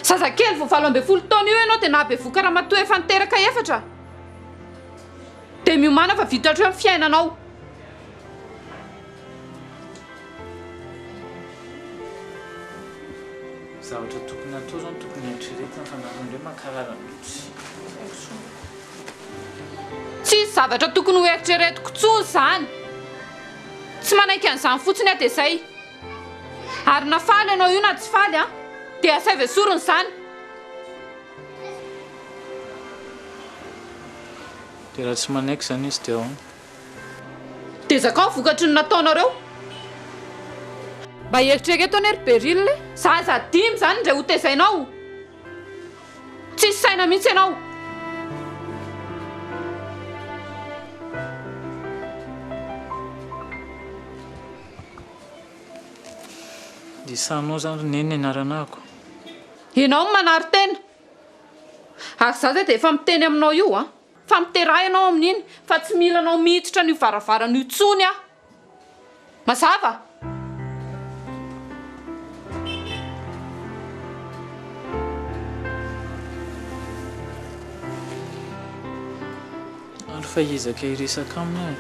Zazakely vao 18 taona io ianao dia nahabevoka ramatoa efa niteraka efatra. Dia miomàna fa vita hatreo ny fiainanao. Zavatra tokony atao zao no tokony eritreretina fa nareo indray mankarary mihitsy. Tsisy zavatra tokony ho eritreretiko intsony izany. Tsy manaiky an'izany fotsiny aho dia izay. Ary na faly ianao io na tsy faly an, dia asaivo esorina izany. Dia raha tsy manaiky izany izy dia ahoana? Dia zakao vokatry ny nataonareo. Mba eritrereto anie ry Beryl e! Zaza dimy izany indray ho tezainao? Tsisy saina mihitsy ianao. Dia sahinao izany ry Neny ny anaranako? Ianao no manary tena. Ary za zay dia efa miteny aminao io an! Fa miteraha ianao amin'iny fa tsy mila anao miditra an'io varavarana io intsony aho. Mazava? Ary fa hiezaka hiresaka aminy aho e.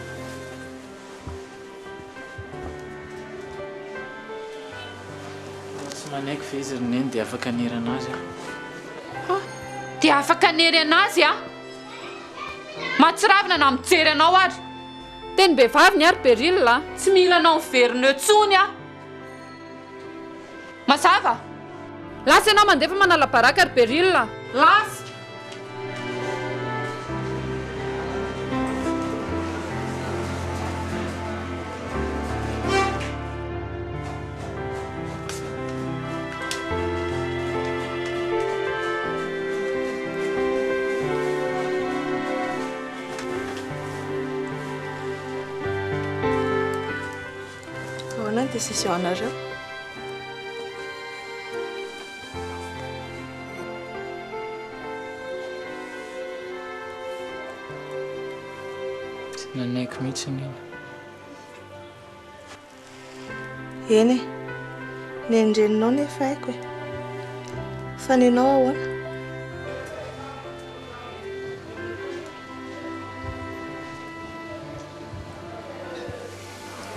Raha tsy manaiky ve izy ry Neny dia afaka hanery an'azy aho. Ha! Dia afaka hanery an'azy aho. Mahatsiravina na mijery anao ary. Tenim-behivavy ny ahy ry Beryl a! Tsy mila anao miverina eo intsony aho. Mazava? Lasa ianao mandeha fa manala baraka ry Beryl a! Lasa! Ahoana ny décision anareo? Tsy nanaiky mihitsy Neny. Eny e, ny an'ny-dreninao nefa haiko e. Fa ny anao ahoana?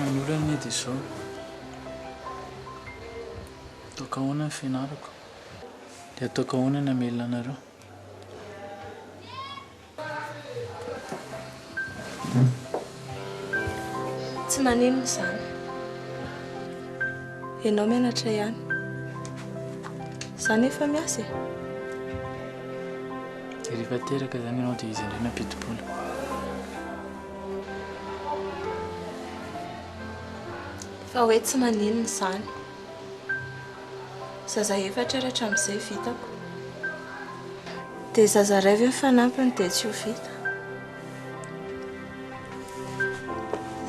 Ny olana anie dia izao, ataoko ahoana ny fianarako? Dia ataoko ahoana ny hamelona anareo? Tsy maninona izany. Ianao mianatra ihany. Izaho nefa miasa e. Dia rehefa teraka izany ianao dia iza indray no hampidi-bola? Fa hoe tsy maninona izany. Zaza efatra ary hatramin'izay vitako. Dia zaza iray ve ny fanampiny dia tsy ho vita?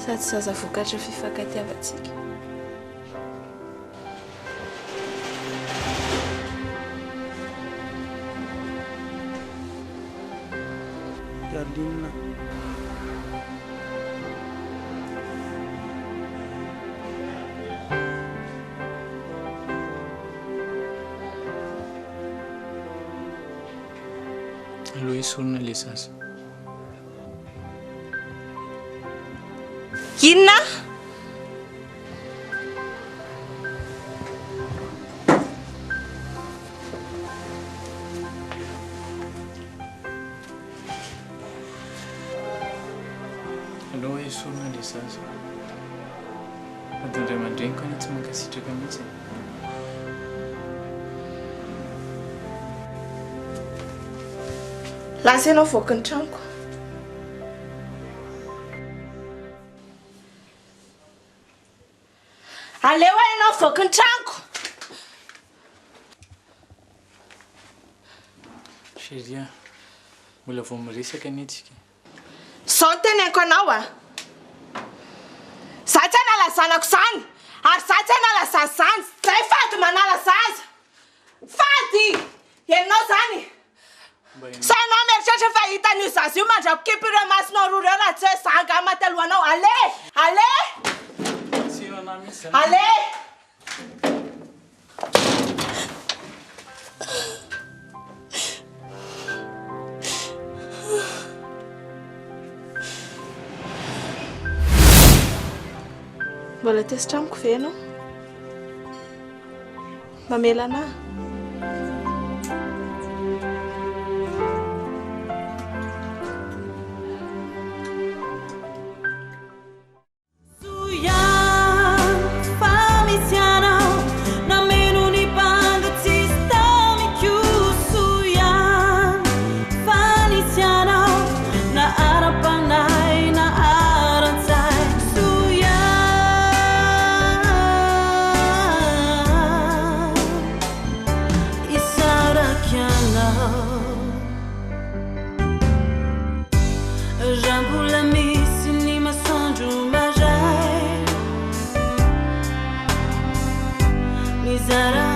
Sady zaza vokatry ny fifankatiavantsika. Aline. Aleo esorina ilay zaza. Inona? Aleo esorina ilay zaza. Sady ny ray aman-dreniko anie tsy mankasitraka mihitsy e. Lasa ianao voaky ny tranoko. Aleo aho ianao voaky ny tranoko. Chérie a, mbola vao miresaka anie tsika e. Zao no teneniko anao a! Za tsy hanala zanako zany! Ary za tsy hanala zaza zany! Zay fady manala zaza! Fady! Ianao zany! Sa ianao mieritreritra fa hitan'io zaza io mandra-pikipy ireo masonao roa ireo raha tsy hoe za angaha maty alohanao? Allez! Allez! Allez! Mbola tezitra amiko ve ianao? Mamela anah? Raha mbola misy ny masoandro maraina Mizara.